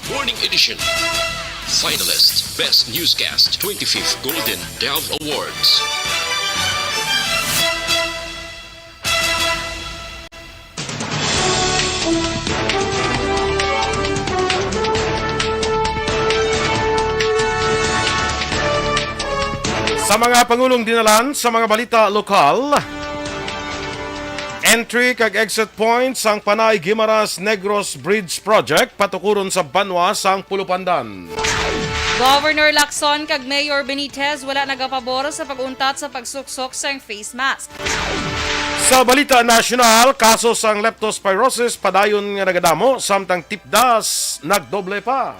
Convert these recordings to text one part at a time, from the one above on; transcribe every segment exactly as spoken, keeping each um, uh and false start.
Morning Edition. Finalist, Best Newscast, twenty-fifth Golden Dove Awards. Sa mga pangulong dinalan sa mga balita lokal, entry kag exit point sang Panay Guimaras Negros Bridge Project patukuron sa banwa sang Pulupandan. Governor Lacson kag Mayor Benitez wala nagapabor sa pag-untat sa pagsuksok sang face mask. Sa balita nasyonal, kaso sang leptospirosis padayon nga nagadamo, samtang tipdas nagdoble pa.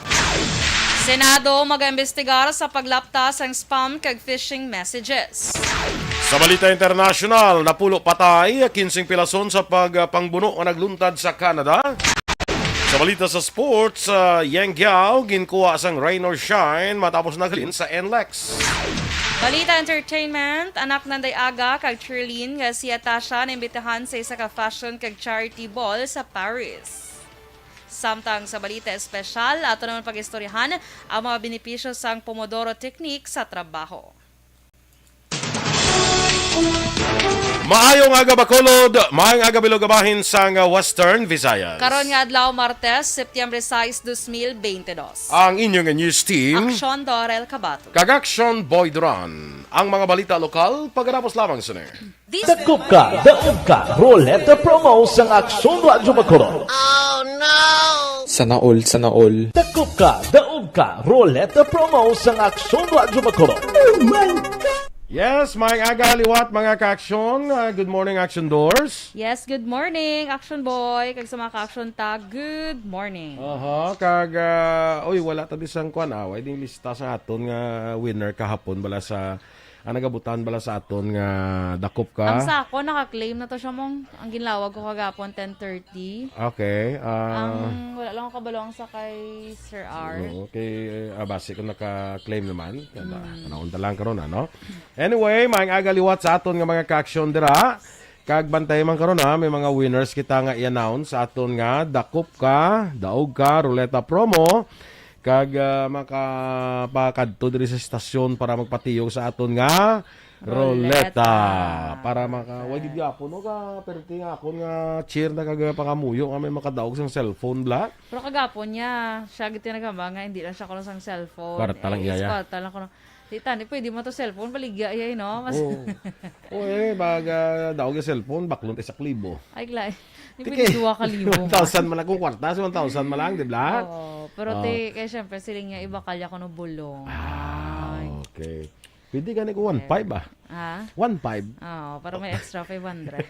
Senado magaimbestigar sa paglapta sang spam kag phishing messages. Sa balita internasyonal, napulo patay, kinsing pilason sa pagpangbuno nga nagluntad sa Canada. Sa balita sa sports, uh, Yang Giao ginkuha sang rain or shine matapos naghalin sa N L E X. Balita entertainment, anak nanday Aga kag Trilin nga si Atasha naimbitahan sa isa ka fashion kag charity ball sa Paris. Samtang sa balita espesyal, ato naman pag-istoryahan ang mga benepisyo sang Pomodoro Technique sa trabaho. Maayong aga, Bacolod. Maayong aga, Bilog, bahin sang, uh, Western Visayas. Karon nga adlaw, Martes, Setyembre sais, dos mil bente dos. Ang inyo nga news team. Aksyon Dorel Cabato. Kag Aksyon Boy Duran. Ang mga balita lokal, pagkatapos lamang sini. Dakop ka, daog ka, Roleta Promo sang Aksyon Radyo Bacolod. Sana all, sana all. Dakop ka, daog ka, Roleta Promo sang Aksyon Radyo Bacolod. Oh my God! Yes, maayong aga liwat, mga ka-aksyon. Ah, good morning, Action Doors. Yes, good morning, Action Boy. Kag sa mga ka-aksyon ta, good morning. Aha, kag, ah, oy, wala ta di sang kwan, ah, way ding lista sa aton nga winner kahapon bala sa, ang nagabutan bala sa aton nga dakop ka. Ang sa ako, naka-claim na to siya, mong, ang ginlawag ko kagapon, ten thirty. Okay, ah, Ang wala lang ako kabalo ang sa kay Sir R. Oo, kay, ah, basi ko naka-claim naman. Kaya na, Mm. Panahon na lang karon, ano? Anyway, maayong aga liwat sa aton nga mga ka-aksyon dira. Kag bantay man karon, ha, may mga winners kita nga i-announce sa aton nga Dakop Ka, Daog Ka, Ruleta Promo. Kag, ah, makapakadto diri sa estasyon para magpatiyog sa aton nga Ruleta. Ruleta. Para maka-, wag Correct. Gid gyapon, no, ka, pero nga akon nga cheer na kag pangamuyo nga may makadaog sang cellphone, bla. Pero kagapon niya, siya gid tinagama nga hindi lang siya kuno sang cellphone. Kwarta lang Eh, iya, iya. Kwarta lang kuno. Di tani, pwede mo to cellphone, baligya iya, eh, no? Mas Oo. Oo, eh, pag, ah, daog yung cellphone, baklon tayo sa klibo. Ay, klay. Di Tike, pwede duwa ka libo, one thousand man lang kung kwarta, so one thousand man lang, di ba? Oo, pero Oo. Ti, kaya syempre, siling niya, iba kalya ko no bulong. Ah, Ay. Okay. Pwede gani ko one five, ah. Ha? One five. Oo, para may extra five hundred.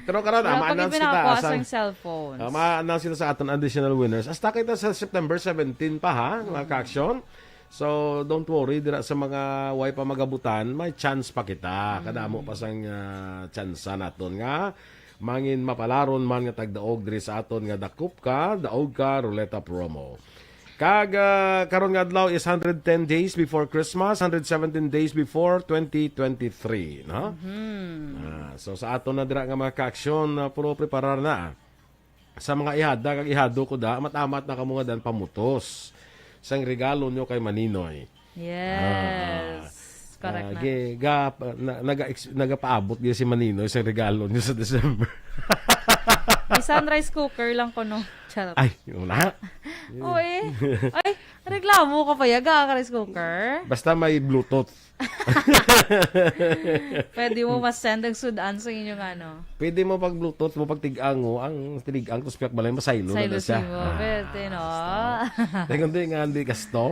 Pero karon, Wala ah, pa gid ma-announce kita pinakuha sang sang cellphones. Ah, ma-announce kita sa aton additional winners. Hasta kita sa September seventeen pa, ha, mga Mm. ka-aksyon. So, don't worry, dira sa mga way pa magabutan, may chance pa kita. Kadamo Mm. pa sang, ah, tsansa naton nga mangin mapalaron man nga tagdaog diri sa aton nga Dakop Ka, Daog Ka, Ruleta Promo. Kag, ah, karon nga adlaw is hundred ten days before Christmas, hundred seventeen days before twenty twenty-three, no? Mhm. Ah, so sa aton na dira nga mga ka-aksyon, ah, puro preparar na. Sa mga ihada kag ihado ko da, amat-amat na kamo nga dan pamutos sang regalo nyo kay Maninoy. Yes. Ah, Correct ah, na. gi-, ga-, na, naga-ex-, nagapaabot gyud si Maninoy sa regalo niya sa December. Bisan rice cooker lang kuno. Charot. Ay, wala. Oo, eh. Ay, reklamo ka pa, yaga ka rice cooker? Basta may Bluetooth. Pwede mo ma-send ang sudan sa inyong ano. Pwede mo pag Bluetooth mo, pag tig-ang mo, ang tinig-ang, tapos piyak balay, masaylo na Saylo na siya. Simo, Ah, pwede, no? Basta. Kaya kundi nga, hindi gasto.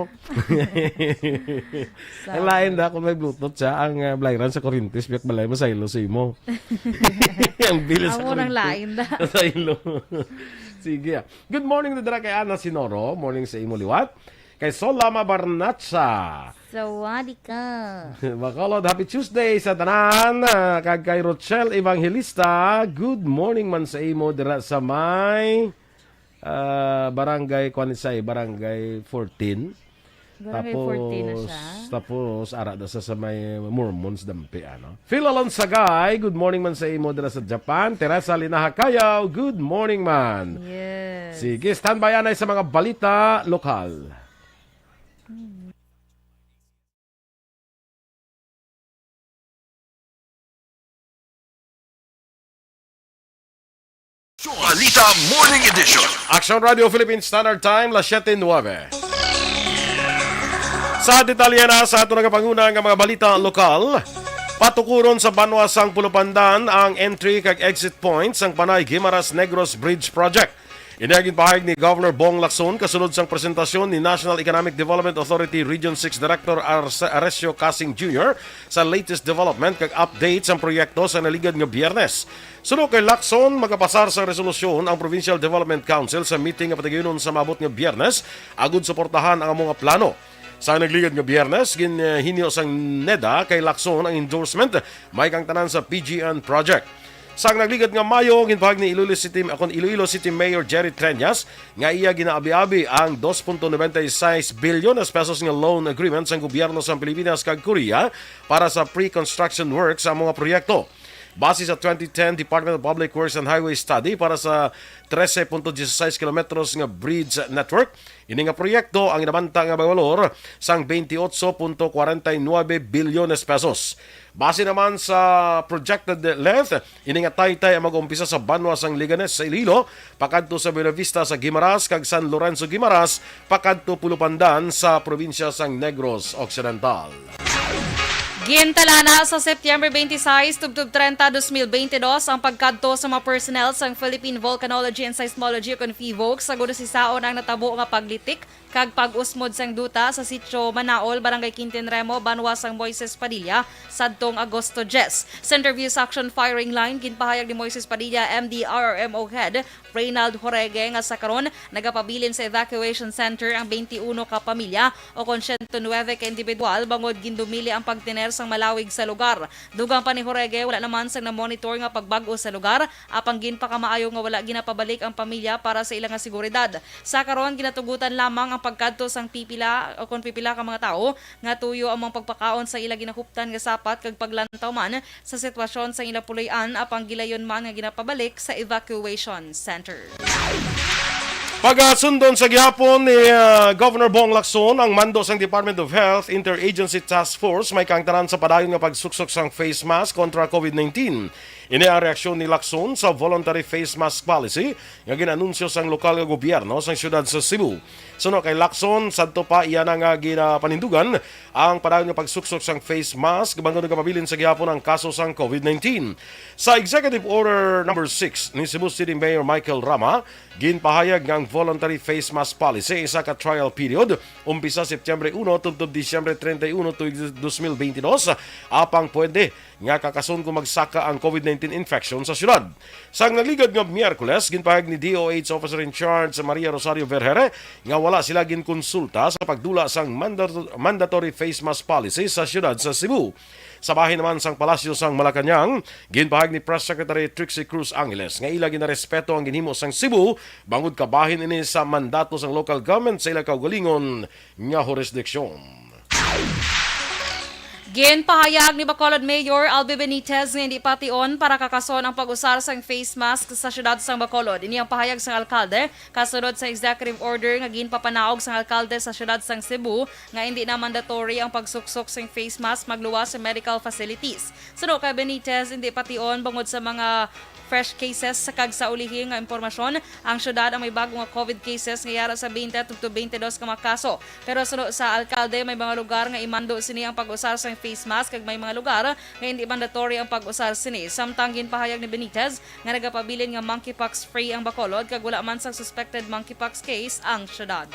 Ang Sabi. Lain da, kung may Bluetooth siya, ang, ah, balayran sa kuryente, piyak balay, masaylo sa imo. Ang bilis sa Amo nang kuryente. Lain da. Masaylo. Sige, ah. Good morning, Dudra, kay Ana Sinoro. Morning sa imo liwat. Kay Sol Lama Barnacha. Sawadika. Bacolod, happy Tuesday sa tanan. Ah, kag kay Rochelle Evangelista, good morning man sa imo dira sa may, ah, barangay, kuan ni say, barangay fourteen. Barangay fourteen na siya. Tapos, ara da sa, sa may Mormons Dampi, ano. Phil Alonsagay, good morning man sa imo dira sa Japan. Teresa Linaha Kayaw, good morning man. Yes. Sige, standby anay sa mga balita lokal. Balita Morning Edition. Action Radio Philippine Standard Time, las siete nuebe. Sa detalye na sa ato nagapanguna nga mga balita lokal, patukuron sa banwa sang Pulupandan ang entry kag exit point sang Panay Guimaras Negros Bridge Project. Ini ang ginpahayag ni Governor Bong Lacson kasunod sang presentasyon ni National Economic Development Authority Region six Director Arce-, Arecio Casing Junior sa latest development kag update sang proyekto sa naligad nga Biyernes. Suno kay Lacson, magapasar sang resolusyon ang Provincial Development Council sa meeting nga patigayunon sa maabot nga Biyernes agud suportahan ang amo nga plano. Sa nagligad nga Biyernes, ginhinyo sang NEDA kay Lacson ang endorsement may kang tanan sa P G N project. Sa nagligad nga Mayo, ginpahayag ni Iloilo City, akon Iloilo City Mayor Jerry Treñas nga iya ginaabi-abi ang dos punto noventa y seis bilyones pesos nga loan agreement sang gobyerno sang Pilipinas kag Korea para sa pre-construction work sa mga proyekto. Base sa twenty ten Department of Public Works and Highway study para sa trese punto dieciséis kilometros nga bridge network, ini nga proyekto ang inabanta nga may balor sang veintiocho punto kwarenta y nuebe bilyones pesos. Base naman sa projected length, ini nga taytay ang mag-umpisa sa banwa sang Leganes sa Iloilo, pakadto sa Buenavista sa Guimaras kag San Lorenzo Guimaras, pakadto Pulupandan sa probinsya sang Negros Occidental. Gintalana sa September twenty-six tubtob treinta, dos mil veintidós ang pagkadto sa mga personnel sang Philippine Volcanology and Seismology o kon PHIVOLCS sa gudosisaon ang natabo nga paglitik kag pag-usmod sang duta sa Sitio Manaol, Barangay Quintin Remo, banwa sang Moises Padilla, sadtong Agosto diyes. Sa interview sa Action Firing Line, ginpahayag ni Moises Padilla, M D R R M O Head Reynald Jorege, nga sa karon nagapabilin sa evacuation center ang twenty-uno ka pamilya o kon siyento nuebe ka individual bangod gindumili ang pagtener sang malawig sa lugar. Dugang pa ni Jorege, wala naman sang na-monitor nga pagbag-o sa lugar, apang ginpakamaayo nga wala ginapabalik ang pamilya para sa ila nga seguridad. Sa karon, ginatugutan lamang ang pagkadto sang pipila o kon pipila ka mga tawo nga tuyo ang mga pagpakaon sa ila ginahuptan nga sapat kag paglantaw man sa sitwasyon sang ila puloy-an, apang gilayon man nga ginapabalik sa evacuation center. Pagasundon sa gihapon ni, ah, Governor Bong Lacson ang mando sang Department of Health Interagency Task Force may kang tanan sa padayon nga pagsuksok sang face mask kontra COVID nineteen. Ini ang reaksyon ni Lacson sa voluntary face mask policy nga gin-anunsyo sang lokal nga gobyerno sang siyudad sa Cebu. Suno kay Lacson, sadto pa iya na nga ginapanindugan ang padayon nga pagsuksok sang face mask bangod nagapabilin sa gihapon ang kaso sang COVID nineteen. Sa Executive Order Number Six ni Cebu City Mayor Michael Rama, ginpahayag nga ang voluntary face mask policy isa ka trial period, umpisa September uno tubtob Disyembre treinta y uno tuig dos mil veintidós, apang pwede nga kakason kung magsaka ang COVID nineteen infection sa syudad. Sang nagligad nga Miyerkules, ginpahayag ni D O H Officer in Charge Maria Rosario Vergere nga wala sila ginkonsulta sa pagdula sang mandato-, mandatory face mask policy sa syudad sa Cebu. Sa bahin naman sang Palasyo sang Malacañang, ginpahayag ni Press Secretary Trixie Cruz Angeles nga ila ginarespeto ang ginhimo sang Cebu bangod kabahin ini sa mandato sang local government sa ila kaugalingon nga jurisdiksyon. Ginpahayag ni Bacolod Mayor Albi Benitez nga hindi pation para kakason ang pag-usar sang face mask sa siyudad sang Bacolod. Ini ang pahayag sang alkalde kasunod sa executive order nga ginpapanaog sang alkalde sa siyudad sang Cebu nga hindi na mandatory ang pagsuksok sang face mask magluwas sa medical facilities. Suno kay Benitez, hindi pation bangod sa mga fresh cases sa kag sa ulihi nga impormasyon, ang syudad ang may bago nga COVID cases nga yara sa twenty tubtob twenty-dos ka mga kaso. Pero suno sa alkalde, may mga lugar nga imando sini ang pag-usar sang face mask kag may mga lugar nga hindi mandatory ang pag-usar sini. Samtang ginpahayag ni Benitez nga nagapabilin nga monkeypox free ang Bacolod kag wala man sang suspected monkeypox case ang syudad.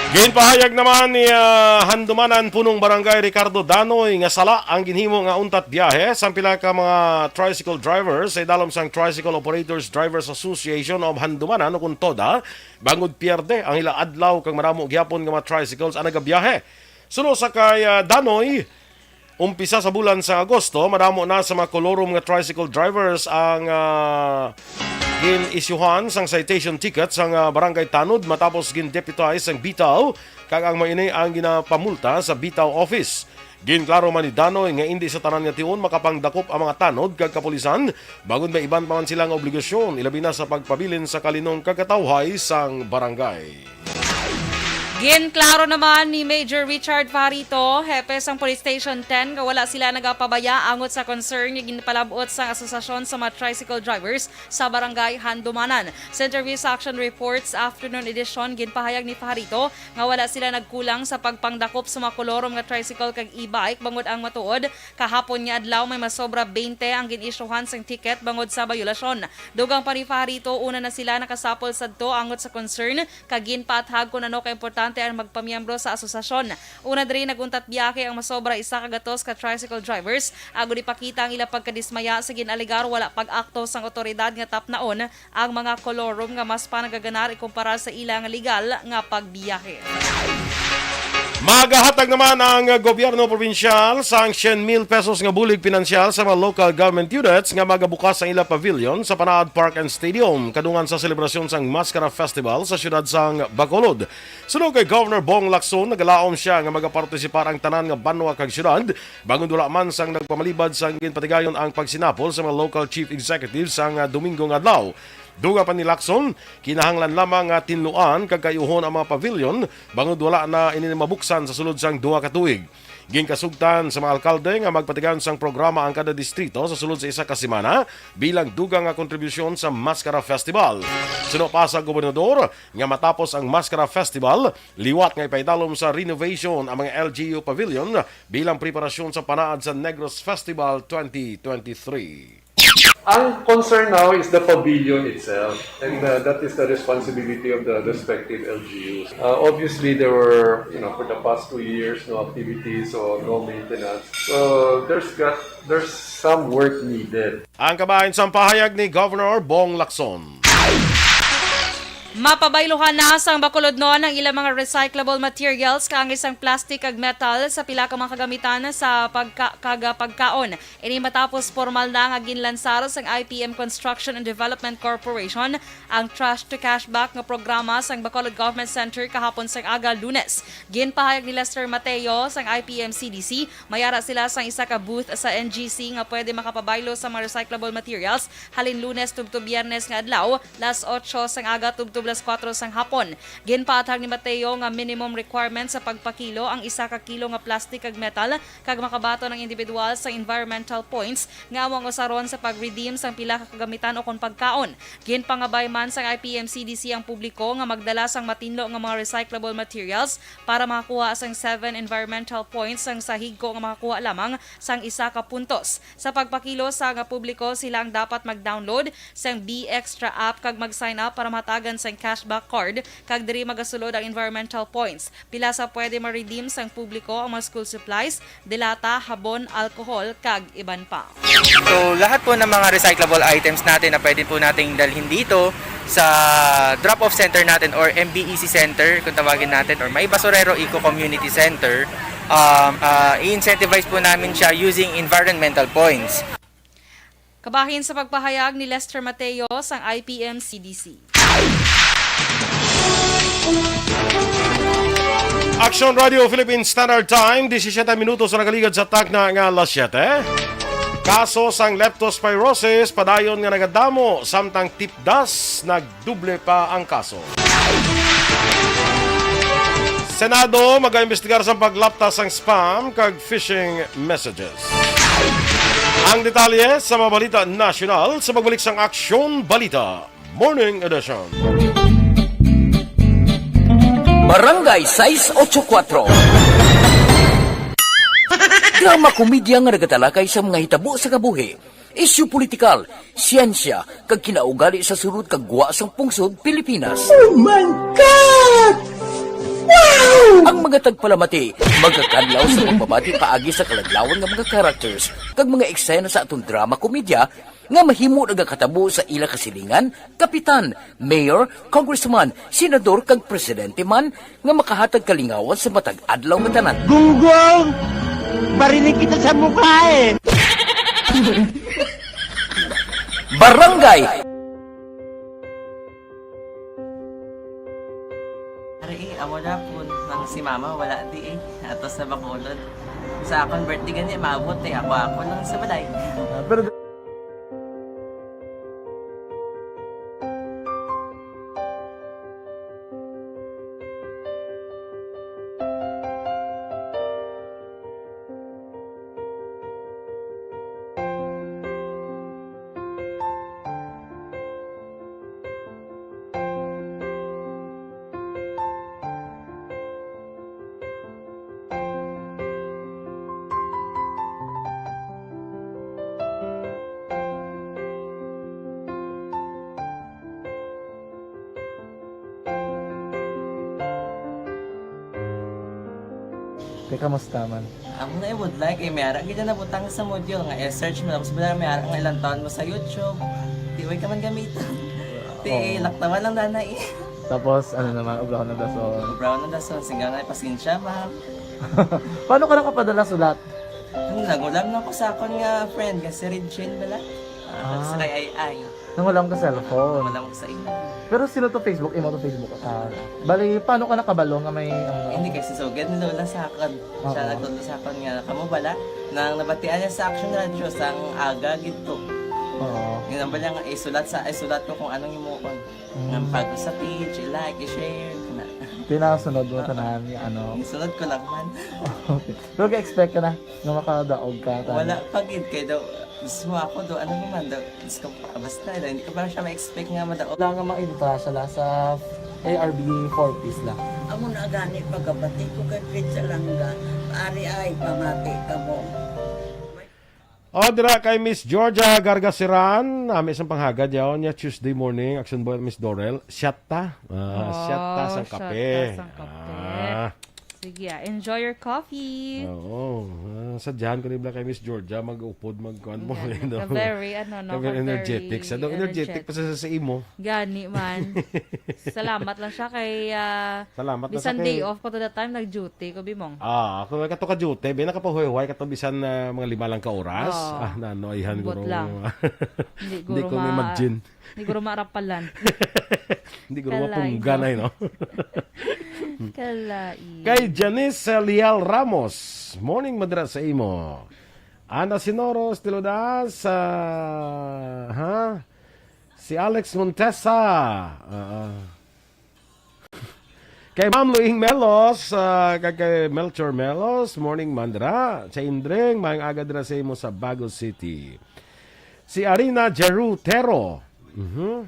Ginpahayag naman ni, ah, Handumanan Punong Barangay Ricardo Danoy nga sala ang ginhimo nga untat biyahe sang pila ka mga tricycle drivers sa idalom sang Tricycle Operators Drivers Association of Handumanan o kon TODA, bangod pierde ang ila adlaw kag madamo gihapon nga mga tricycles ang nagabiyahe. Suno sa kay, ah, Danoy, umpisa sa bulan sa Agosto, madamo na sa mga kolorum nga tricycle drivers ang, ah, gin-isyuhan sang citation ticket sang, ah, Barangay Tanod matapos gin-deputize sang BITAO, kag ang mga ini ang ginapamulta sa BITAO office. Ginklaro man ni Danoy nga indi sa tanan nga tion makapangdakop ang mga tanod kag kapulisan, bangod may iban pa man sila nga obligasyon, ilabi na sa pagpabilin sa kalinong kag katawhay sang barangay. Ginklaro naman ni Major Richard Fajarito, hepe sang Police Station ten, nga wala sila nagapabaya angot sa concern nga ginpalab-ot sang Asosasyon sa mga Tricycle Drivers sa Barangay Handumanan. Sa interview sa Action Reports Afternoon Edition, ginpahayag ni Fajarito nga wala sila nagkulang sa pagpangdakop sa mga kolorom nga tricycle kag e-bike, bangod ang matuod, kahapon nga adlaw may masobra twenty ang gin-isyuhan sang ticket bangod sa bayolasyon. Dugang pa ni Fajarito, una na sila nakasapol sadto angot sa concern, kag ginpaathag kon ano kaimportante ang magpamiyembro sa asosasyon. Una diri, nag-untat biyahe ang masobra isa ka gatos ka tricycle drivers, agod ipakita ang ila pagkadismaya sa gin-alegar wala pag-akto sang awtoridad nga tapnaon ang mga kolorom nga mas pa nagaganar ikumpara sa ila nga legal nga pagbiyahe. Magahatag naman ang gobyerno probinsyal sang syen mil pesos nga bulig pinansyal sa mga local government units nga magabukas ang ila pavilion sa Panaad Park and Stadium kadungan sa selebrasyon sang Mascara Festival sa siyudad sang Bacolod. Suno kay Governor Bong Lacson, nagalaom sia nga magapartisipar ang tanan nga banwa kag siyudad, bangod wala man sang nagpamalibad sang ginpatigayon ang pagsinapol sa mga local chief executives sang Domingo nga adlaw. Dugang pa ni Lacson, kinahanglan lamang nga tinluan kag kayuhon ang mga pavilion, bangod wala na ini mabuksan sa sulod sang duha ka tuig. Ginkasugtan sa mga alkalde nga magpatigayon sang programa ang kada distrito sa sulod sa isa ka semana bilang dugang nga kontribusyon sa Mascara Festival. Suno pa sa gobernador nga matapos ang Mascara Festival, liwat nga ipaidalom sa renovation ang mga L G U Pavilion bilang preparasyon sa panaad sa Negros Festival twenty twenty-three. Ang concern now is the pavilion itself, and, uh, that is the responsibility of the respective L G Us. Uh, obviously, there were, you know, for the past two years, no activities or no maintenance. So, there's got, there's some work needed. Ang kabahin sang pahayag ni Governor Bong Lacson. Mapabayluhan na sang Bacolodnon ang ilang mga recyclable materials, kaangay sang plastic kag metal, sa pila ka mga kagamitan sa pagka-, kag pagkaon. Ini matapos pormal na nga ginlansar sang I P M Construction and Development Corporation ang Trash to Cashback nga programa sang Bacolod Government Center kahapon sang aga, Lunes. Ginpahayag ni Lester Mateo sang I P M C D C, may ara sila sang isa ka booth sa N G C nga pwede makapabaylo sa mga recyclable materials halin Lunes tubtob Biyernes nga adlaw, las otso sang aga tubtob las kuwatro sang hapon. Ginpaathag ni Mateo nga minimum requirement sa pagpakilo ang isa ka kilo nga plastic kag metal, kag makabaton ang individual sa environmental points nga amo ang usaron sa pag-redeem sang pila ka kagamitan ukon pagkaon. Ginpangabay man sang I P M C D C ang publiko nga magdala sang matinlo nga mga recyclable materials para makakuha sang seven environmental points sang sa higko nga makakuha lamang sang isa ka puntos. Sa pagpakilo sa nga publiko, sila ang dapat mag-download sang B Extra app kag mag-sign up para mahatagan sang cashback card, kag diri magasulod ang environmental points. Pila sa pwede ma-redeem sang publiko ang mga school supplies, delata, habon, alcohol, kag iban pa. So, lahat po ng mga recyclable items natin na pwede po nating dalhin dito sa drop-off center natin or M B E C center kung tawagin natin, or may Basurero Eco Community Center, um, uh, i-incentivize po namin siya using environmental points. Kabahin sa pagpahayag ni Lester Mateo sang I P M C D C. Action Radio Philippine Standard Time, disisiete minutos ang nakaligad sa takna nga alas siyete. Kaso sang leptospirosis padayon nga nagadamo, samtang tipdas nagdoble pa ang kaso. Senado magaimbestigar sa paglapta sang spam kag phishing messages. Ang detalye sa mga balita nasyonal sa pagbalik sang Aksyon Balita Morning Edition. Barangay sais ocho kuwatro. Drama komedya nga nagatalakay sa mga hitabo sa kabuhi, isyu politikal, siyensya, kag kinaugali sa sulod kag gwa sang pungsod Pilipinas. Oh my God! Wow! Ang mga tagpalamati magakadlaw sa pagbabati paagi sa kaladlawan nga mga characters kag mga eksena sa aton drama komedya nga mahimo nagakatabo sa ila kasilingan, kapitan, mayor, congressman, senador, kag presidente man nga makahatag kalingawan sa matag adlaw nga tanan. Gunggong! Barinig kita sa mukha eh! Barangay! Ari eh, amo na po nang si mama wala di eh. Ato sa Bacolod. Sa akong birthday gani, maabot eh. Ako, ako lang sa balay. Ah, pero Te, kamusta man? Amo na ibudlay kay may ara gid na nabutang sa module nga i-search mo, tapos wala may ara nga ilang taon mo sa YouTube. Di way ka man gamiton. Ti Oo. laktawan lang dana eh. Tapos, ano naman, ubraw ng dason. Ubraw ng dason, sigaw na, "Pasensya, ma'am." Paano ka nakapadala sulat? Ano, nagulam na ko sa akon nga friend, nga si Regine bala. Ah, Ah. sa kay Ay Ay. Nangulam ka cellphone? Wala ko sa imo. Pero sino to Facebook? Imo to Facebook? Ah, bali, paano ka nakabalo nga may, ano? Hindi, kay si Sugad ni Lola sa akon. Siya Oo. nagtudlo sa akon nga, "Kamo bala?" Nang nabatian niya sa Action Radio, sang aga gid to. Oo. Yun ang bala nga, isulat sa, isulat ko kung anong imuon. Mm. Nga pag sa page, i-like, i-share, kana. Tinasunod mo Ah. tanan, yung ano. Isunod ko lang man. Okay. Pero ka-expect ka na nga makadaog ka, tama? Wala pa gid, kay daw, mismo ako daw, ano naman daw, Diyos ko, basta, hindi ko pa siya ma-expect nga madaog. Wala nga mainta siya la sa A R B four Ps la. Amo na gani, pagabati ko kay Prince Alanga, ari ay, pamati ka mo. O, dira kay Miss Georgia Gargasiran, nami sang panghagad yaon niya Tuesday morning, Action Boy at Miss Dorel. Shot ta. Ah, shot ta Oh, sang shot kape. ta sang kape. Ah. Sige, ah, enjoy your coffee. Oo. Ah, sadyahan ko ni bala kay Miss Georgia, mag-upod, magkuan mo, Gani. you know. Ka very, ano, no, Ka very ka energetic. very Sa daw energetic pa energetic. sa, sa imo. Gani man. Salamat lang siya kay, ah, Salamat na bisan sa day kay off ko to that time, nag-duty ko, Bimong. Ah, ako may kato ka duty, be, nakapahuway-huway kato bisan, ah, mga lima lang ka oras. Oo. Ah, nano, ayhan, Ambot guro. lang. Hindi Hindi guro ko ma-, ma-imagine. hindi guro marapalan. Hindi guro Kalain, mapunggan no? ay, no? Kalain. Kay Janice Lial Ramos, morning, madra sa imo. Ana Sinoro, Stilodas, ah, ha? Si Alex Montesa. Ah, ah. Kay Ma'am Luing Melos, ah, kag kay Melchor Melos, morning, mandra. Sa Indring, maayong aga dira sa imo sa Bago City. Si Arina Jeru Tero. Mhm.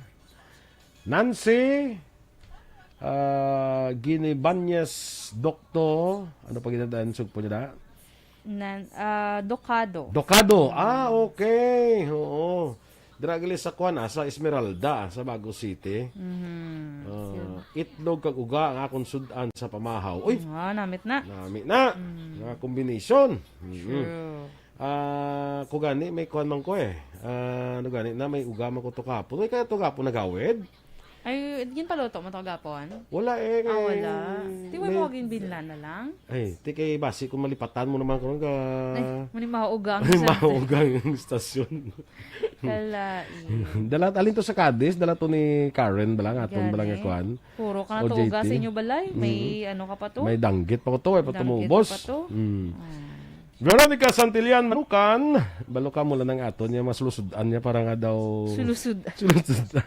Nancy, ah, Ginibanez Dokto. Ano pa ginadaan sugpo niya da? Nan-, ah, Dokado. Dokado. Ah, Mm. okay. Oo. Dira gali sa kuan, ah, sa Esmeralda, sa Bago City. Mhm. Ah, Sino? Itlog kag uga ang akon sud-an sa pamahaw. Uy! Ah, namit na. Nami na. Mm. Nga combination. Mhm. True. Ah, ko gani, may kuan man ko eh. Ah, ano gani na, may uga man ko to kahapon. May kaya to kahapon nagawid? Ay, ginpaluto mo to gapon? Wala eh, Ah, kay wala. Di mo may mo ginbinlan na lang? Ay, ti kay basi kung malipatan mo naman karon ka Ay, muni mauga ang Ay, istasyon. mauga ang istasyon. Kalain. Dala, alin to sa Cadiz? Dala to ni Karen bala, nga aton bala nga Gani. kuan? Puro ka na O to uga sa J T. inyo balay. May Mm. ano ka pa to? May danggit pa ko to, ay pa Danggit tumubos. pa to? Mm. Mm. Veronica Santillan Manukan, balo ka mula ng aton niya, mas lusod-an niya para nga daw Sulusod. Sulusod.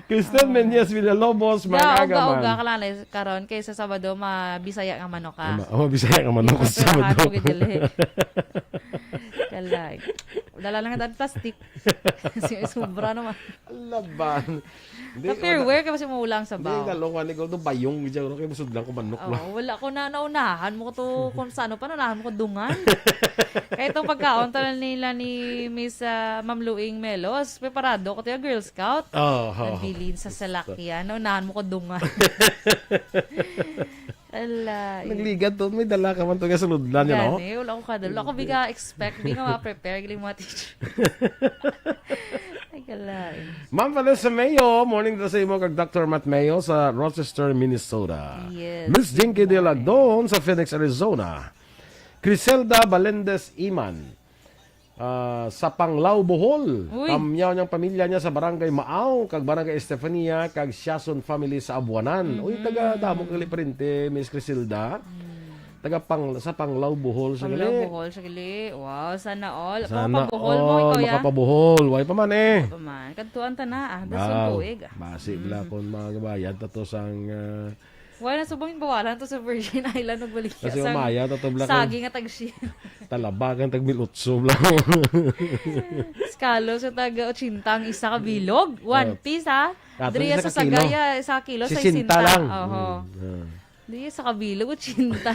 Christine Ah. Menyes Villalobos, mga Daog ka, kagaman. Uga ka lang, eh, karon kay sa Sabado, mabisaya nga manok ka. Ama-, oh, Bisaya nga manok Ito, sa Sabado. tirahan mo, gidili. Kalag. Dala lang ang plastic. Si sobra naman. Laban. Hindi, Tupperware, wala. Kay basi maulang sa Hindi, baw. Lalong ani ko, no, bayong, dyan, no, kay busog lang ko manok Oh, lang. Wala ko na, naunahan mo ko to, kung sa ano pa, naunahan mo ko dungan. Kaya itong pagkaon, tanan nila ni Miss, ah, Ma'am Luing Melos, preparado ko to yung Girl Scout. Oh, oh. Nabilin sa salakyan. Naunahan mo ko dungan. Ala, eh. Nagligad to. May dala ka man to kay suludlan niya, no? Gani, wala ko kadala. Wala ko biga expect, biga ma-prepare, galing mga teacher. Ay, kalain. Ma'am Vanessa Mayo, morning daw sa imo kag Doctor Matt Mayo sa Rochester, Minnesota. Yes, Miss Jinky good morning. Dialagdon sa Phoenix, Arizona. Criselda Balendez Iman. Ah, sa Panglao, Bohol. Uy. Kamyaw niyang pamilya niya sa Barangay Maaw, kag Barangay Estefania, kag Siason family sa Abuanan. Uy, Mhm. taga damo kali parente, Miss Criselda. Mm. Taga Pang-, sa Panglao, Bohol, sa Panglao, gali. Bohol, sa gali. Wow, sana all. Sana Papa Bohol mo, all ikaw, ya? Makapabohol. Way pa man, eh. Way pa man. Kadtuan ta na, ah. Dason Wow. tuig, ah. Basi, bla, Mm. kung magabayad ta to sang, ah, Wala na subong bawalan to sa Virgin Island, magbalik Kasi sa umaya, to, to, bla, kung saging at agshi. Talaba kang tag mil otso, bla. Skalo sa taga ochenta ang isa ka bilog. One Ah. piece, ha? Kato Diri isa sa ka kilo. Sagaya, isa ka kilo, Sisenta sisenta. lang. Oho. Mm, ah. Di sa kabilog, ochenta.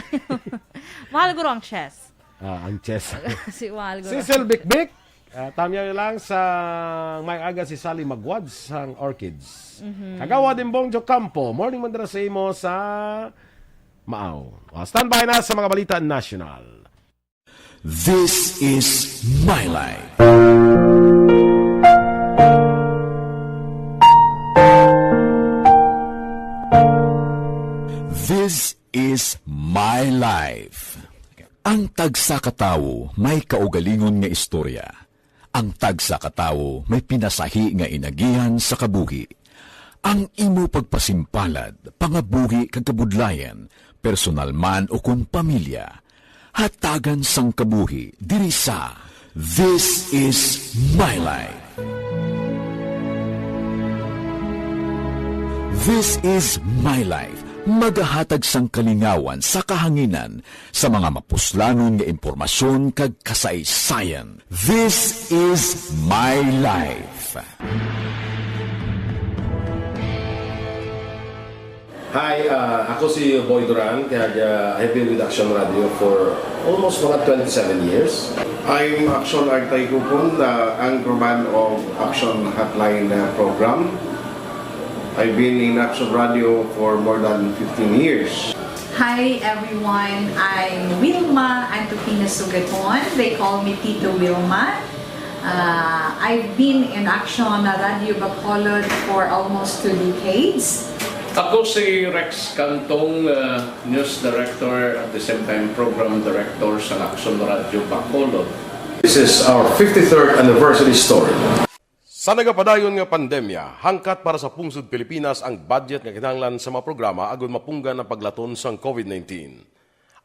Mahal guro ang chess. Ah, ang chess. Si mahal guro. Cecil Bikbik, ah, tamyaw lang sa may aga si Sally Magwad sang Orchids. Mhm. Kagawad Imbong Jocampo, morning man dira sa imo sa Maaw. Ah, standby na sa mga balita national. This is My Life. This is My Life. Ang tagsa ka tawo may kaugalingon nga istorya. Ang tagsa ka tawo may pinasahi nga inagihan sa kabuhi. Ang imo pagpasimpalad, pangabuhi kag kabudlayan, personal man o kon pamilya, hatagan sang kabuhi diri sa This is My Life. This is My Life, magahatag sang kalingawan sa kahanginan sa mga mapuslanon nga impormasyon kag kasaysayan. This is My Life. Hi, ah, ako si Boy Duran, kag, ah, I've been with Action Radio for almost mga twenty-seven years. I'm Action Artay Kupon, the anchorman of Action Hotline, uh, program. I've been in Action Radio for more than fifteen years. Hi everyone, I'm Wilma Antokina Sugaton. They call me Tito Wilma. Uh, I've been in Action Radio Bacolod for almost two decades. Ako si Rex Cantong, uh, news director, at the same time program director sa Action Radio Bacolod. This is our fifty-third anniversary story. Sa nagapadayon nga pandemya, hangkat para sa pungsod Pilipinas ang budget nga kinahanglan sa mga programa agud mapunggan ang paglaton sang COVID nineteen.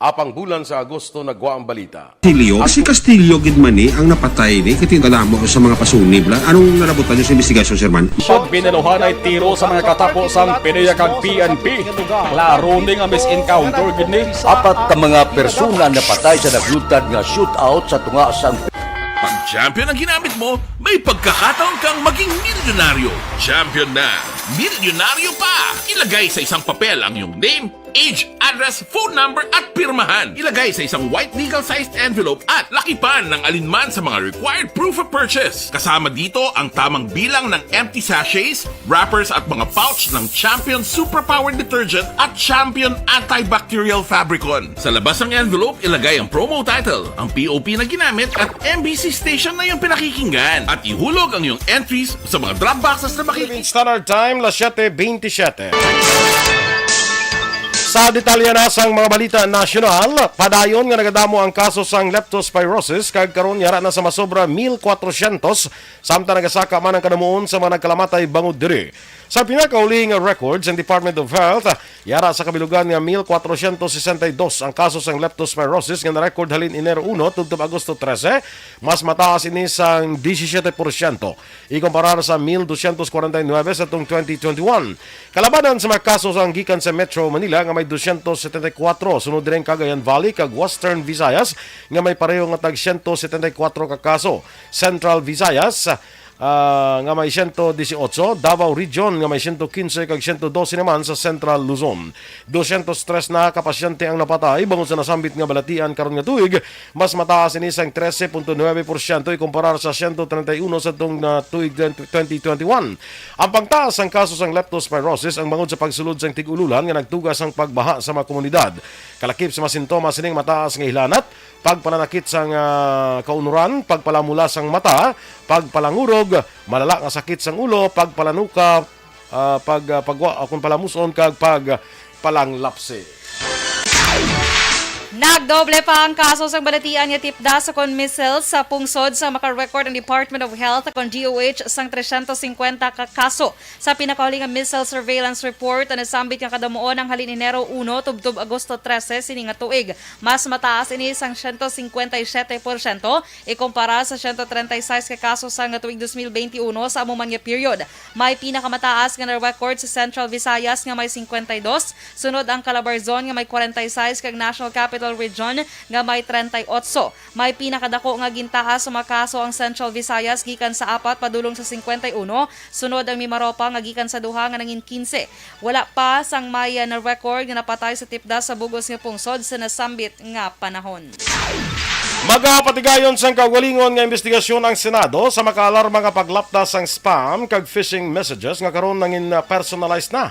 Apang bulan sa Agosto nagwa ang balita. Castillo? Ang Si Castillo gid man ni ang napatay ni, kay kadamo sa mga pasunib la. Anong nalabutan niyo sa investigasyon, Sir Man? Pag binaluhan ay tiro sa mga katapo sang PDEA kag P N P. Klaro ni nga misencounter gid ni. Apat ka mga persona napatay sa naglutad nga shootout sa tunga sang Pag-champion ang ginamit mo, may pagkakataon kang maging milyonaryo. Champion na, milyonaryo pa! Ilagay sa isang papel ang iyong name, age, address, phone number, at pirmahan. Ilagay sa isang white legal-sized envelope at lakipan ng alinman sa mga required proof of purchase. Kasama dito ang tamang bilang ng empty sachets, wrappers at mga pouch ng Champion Superpower Detergent at Champion Antibacterial Fabricon. Sa labas ng envelope, ilagay ang promo title, ang P O P na ginamit, at M B C station na iyong pinakikinggan. At ihulog ang iyong entries sa mga drop boxes na makikita. Standard Time, las siete veintisiete. Sa detalye na sang mga balita nasyonal, padayon nga nagadamo ang kaso sang leptospirosis, kag karon yara na sa masobra mil kwatrocientos, samtang nagasaka man ang kanamuon sa mga nagkalamatay bangod diri. Sa pinakauli nga record sang Department of Health, yara sa kabilugan nga mil kwatrocientos sesenta y dos ang kaso sang leptospirosis nga na-record halin Enero uno tubtob Agosto trese, mas mataas ini sang disisiete porsyento ikumparar sa mil dosyentos kwarenta y nuebe sa tong twenty twenty-one. Kalabanan sa mga kaso sang gikan sa Metro Manila nga may dosyentos setenta y kuwatro, sunod diri ang Cagayan Valley kag Western Visayas nga may pareho nga tag siyento setenta y kuwatro ka kaso. Central Visayas, ah, nga may siyento disiotso, Davao Region nga may siyento kinse kag siyento dose naman sa Central Luzon. Dosyentos tres na ka pasyente ang napatay bangod sa nasambit nga balatian karon nga tuig, mas mataas ini sang trese punto nuebe porsyento ikumparar sa siyento treinta y uno sa tong, ah, tuig twenty twenty-one. Ang pagtaas sang kaso sang leptospirosis ang bangod sa pagsulod sang tig-ululan nga nagtuga sang pagbaha sa mga komunidad. Kalakip sa mga sintomas sining mataas nga hilanat, pagpalanakit sang, ah, kaunuran, pagpalamula sang mata, pagpalangurog, malala nga sakit sang ulo, pagpalanuka, ah, pag, ah, pagwa, ah, kon palamuson, kag pagpalanglapsi. Nagdoble pa ang kaso sang balatian nga tipda sa kon measles sa pungsod sa maka-record ang Department of Health kon D O H sang tresyentos singkwenta ka kaso. Sa pinakahuli nga measles surveillance report, ang nasambit nga kadamuon ang halin Enero uno tubtob Agosto trese sini nga tuig. Mas mataas ini sang siyento singkwenta y siyete porsyento ikumpara sa siyento treinta y seis ka kaso sang tuig dos mil beinti uno sa amo man nga period. May pinakamataas nga na-record sa Central Visayas nga may singkwenta y dos, sunod ang Calabarzon nga may kwarenta y seis kag National Capital Region nga may treinta y ocho. May pinakadako nga gintaas sa mga kaso ang Central Visayas gikan sa apat padulong sa singkwenta y uno, sunod ang Mimaropa nga gikan sa duha nga nangin kinse. Wala pa sang may, ah, na-record nga napatay sa tipda sa bug-os nga pungsod sa nasambit nga panahon. Magapatigayon sang kaugalingon nga imbestigasyon ang Senado sa makaalarma nga paglapta sang spam kag phishing messages nga karon nangin, ah, personalized na.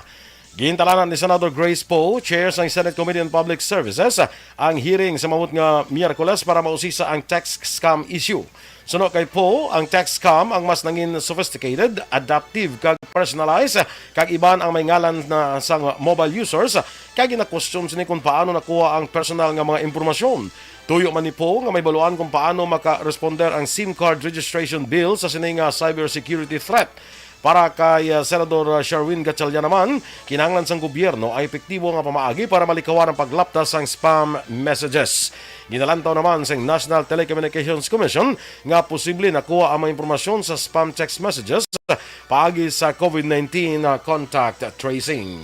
Gintalanan ni Senador Grace Poe, chair sang Senate Committee on Public Services, ang hearing sa maabot nga Miyerkules para mausisa ang text scam issue. Suno kay Poe, ang text scam ang mas nangin sophisticated, adaptive, kag personalized, kag iban ang may ngalan na sang mobile users, kag gina-question sini kung paano nakuha ang personal nga mga impormasyon. Tuyo man ni Poe nga may baluan kung paano maka-responder ang SIM card registration bill sa sini nga cybersecurity threat. Para kay, ah, Senador, ah, Sherwin Gatchalian naman, kinahanglan sang gobyerno ang epektibo nga pamaagi para malikawan ang paglapta sang spam messages. Ginalantaw naman sang National Telecommunications Commission nga posible nakuha ang mga impormasyon sa spam text messages paagi sa COVID nineteen, ah, contact tracing.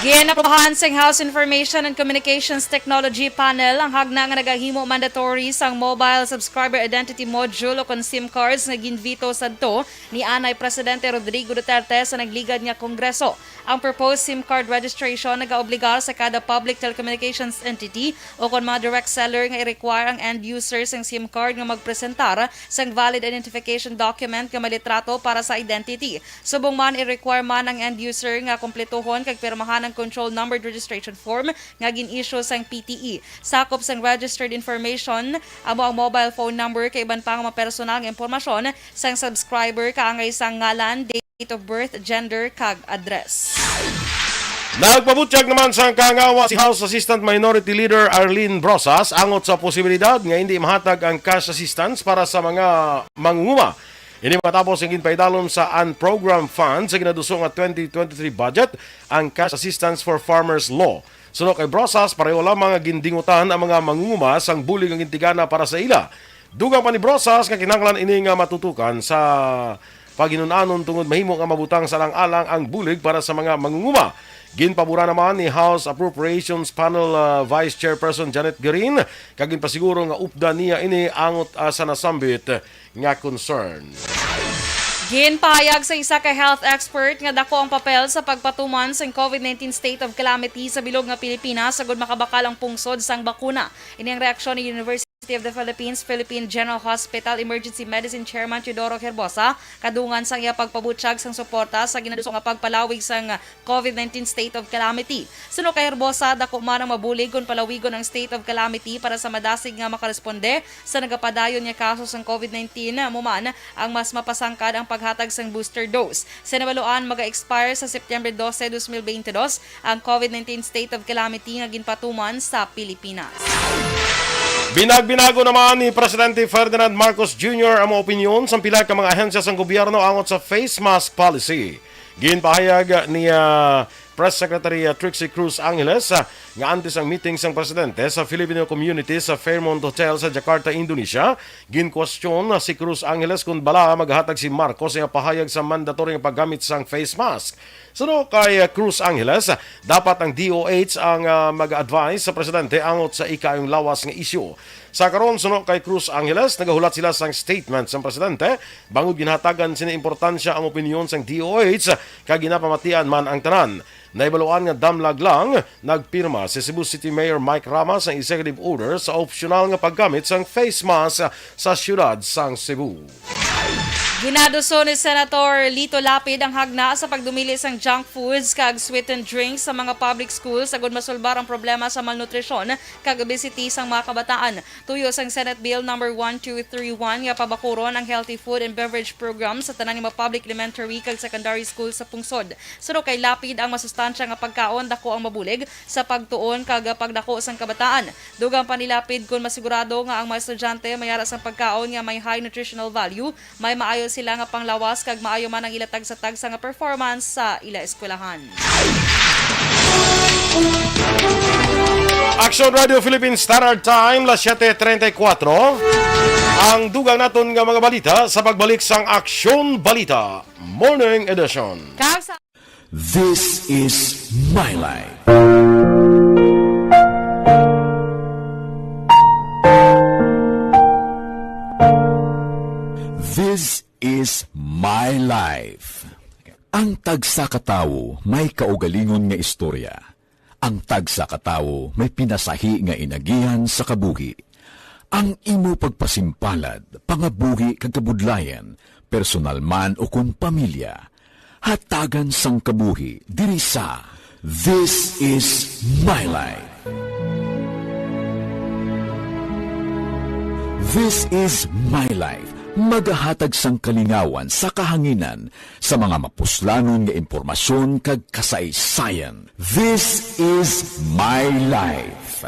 Ginaprobahan sang House Information and Communications Technology Panel ang hagna nga nagahimo mandatory sang Mobile Subscriber Identity Module o kon SIM cards nga ginveto sadto ni anay Presidente Rodrigo Duterte sa nagligad nga Kongreso. Ang proposed SIM card registration nagaobligar sa kada public telecommunications entity o kon mga direct seller nga i-require ang end user sang SIM card nga magpresentar sang valid identification document nga may litrato para sa identity. Subong man, i-require man ang end user nga kumpletohon kag pirmahan ang control numbered registration form nga gin-issue sang P T E. Sakop sang registered information amo ang mobile phone number kag iban pa nga mga personal nga impormasyon sang subscriber kaangay sang ngalan, date of birth, gender, kag address. Nagpabutyag naman sang kahangawa si House Assistant Minority Leader Arlene Brosas angot sa posibilidad nga hindi mahatag ang cash assistance para sa mga mangunguma. Ini matapos ang ginpaidalom sa unprogrammed fund sa ginaduso nga twenty twenty-three budget ang cash assistance for farmers law. Suno kay Brosas, pareho lamang nga gindingutan ang mga mangunguma sang bulig nga gintigana para sa ila. Dugang pa ni Brosas nga kinahanglan ini nga matutukan sa paghinun-anon tungod mahimo nga mabutang sa alang-alang ang bulig para sa mga mangunguma. Ginpabura naman ni House Appropriations Panel, ah, Vice Chairperson Janet Garin kag ginpasiguro nga updan niya ini angot, ah, sa nasambit nga concern. Ginpahayag sa isa ka health expert nga dako ang papel sa pagpatuman sang COVID nineteen state of calamity sa bilog nga Pilipinas agud makabakal ang pungsod sang bakuna. Ini ang reaksyon ni University of the Philippines Philippine General Hospital Emergency Medicine Chairman Teodoro Herbosa kadungan sang iya pagpabutyag sang suporta sa ginaduso nga pagpalawig sang COVID nineteen state of calamity. Suno kay Herbosa, dako man ang mabulig kon palawigon ang state of calamity para sa madasig nga makaresponde sa nagapadayon nga kaso sang COVID nineteen, amo man ang mas mapasangkad ang paghatag sang booster dose. Sa nabaluan, maga-expire sa September dose, dos mil bente dos ang COVID nineteen state of calamity nga ginpatuman sa Pilipinas. Binagbinago naman ni Presidente Ferdinand Marcos Junior ang mga opinyon sang pila ka mga ahensya sang gobyerno angot sa face mask policy. Ginpahayag ni, ah, Press Secretary, ah, Trixie Cruz Angeles, ah, nga antes ang meeting sang presidente sa Filipino community sa Fairmont Hotel sa Jakarta, Indonesia, ginkwestiyon na si Cruz Angeles kung bala maghatag si Marcos nga pahayag sa mandatory nga paggamit sang face mask. Suno kay, ah, Cruz Angeles, dapat ang D O H ang, ah, mag-advise sa presidente angot sa ikaayong lawas nga isyu. Sa karon, suno kay Cruz Angeles, nagahulat sila sang statement sang presidente bangod ginhatagan sini importansya ang opinyon sang D O H kag ginapamatian man ang tanan. Nahibaluan nga damlag lang nagpirma si Cebu City Mayor Mike Rama sang executive order sa opsyonal nga paggamit sang face mask sa siyudad sang Cebu. Ginaduso ni Senator Lito Lapid ang hagna sa pagdumili sang junk foods kag sweetened drinks sa mga public schools agud masulbar ang problema sa malnutrisyon kag obesity sang mga kabataan. Tuyo sang Senate Bill number one two three one nga pabakuron ang healthy food and beverage program sa tanan nga mga public elementary kag secondary school sa pungsod. Suno kay Lapid, ang masustansya nga pagkaon dako ang mabulig sa pagtuon kag pagdako sang kabataan. Dugang pa ni Lapid, kon masigurado nga ang mga estudyante may ara sang pagkaon nga may high nutritional value, may maayo sila nga panglawas kag maayo man ang ila tagsa-tagsa nga performance sa ila eskwelahan. Action Radio Philippine Standard Time, las siete treinta y cuatro. Ang dugang naton nga mga balita sa pagbalik sang Action Balita Morning Edition. Kag sa This is my life. This is my life. Ang tagsa ka tawo may kaugalingon nga istorya. Ang tagsa ka tawo may pinasahi nga inagihan sa kabuhi. Ang imo pagpasimpalad, pangabuhi kag kabudlayan, personal man o kon pamilya, hatagan sang kabuhi diri sa This is My Life. This is My Life, magahatag sang kalingawan sa kahanginan sa mga mapuslanon nga impormasyon kag kasaysayan. This is My Life.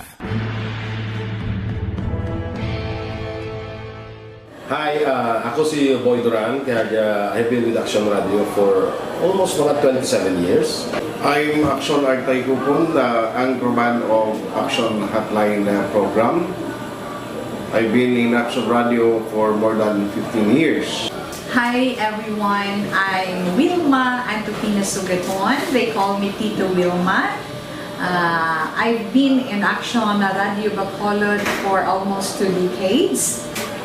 Hi, uh, ako si Boy Duran, kag uh, I've been with Action Radio for almost mga twenty-seven years. I'm Action Artay Kupon, the anchorman of Action Hotline uh, program. I've been in Action Radio for more than fifteen years. Hi everyone, I'm Wilma Antupina Sugaton. They call me Tito Wilma. Uh, I've been in Action Radio Bacolod for almost two decades.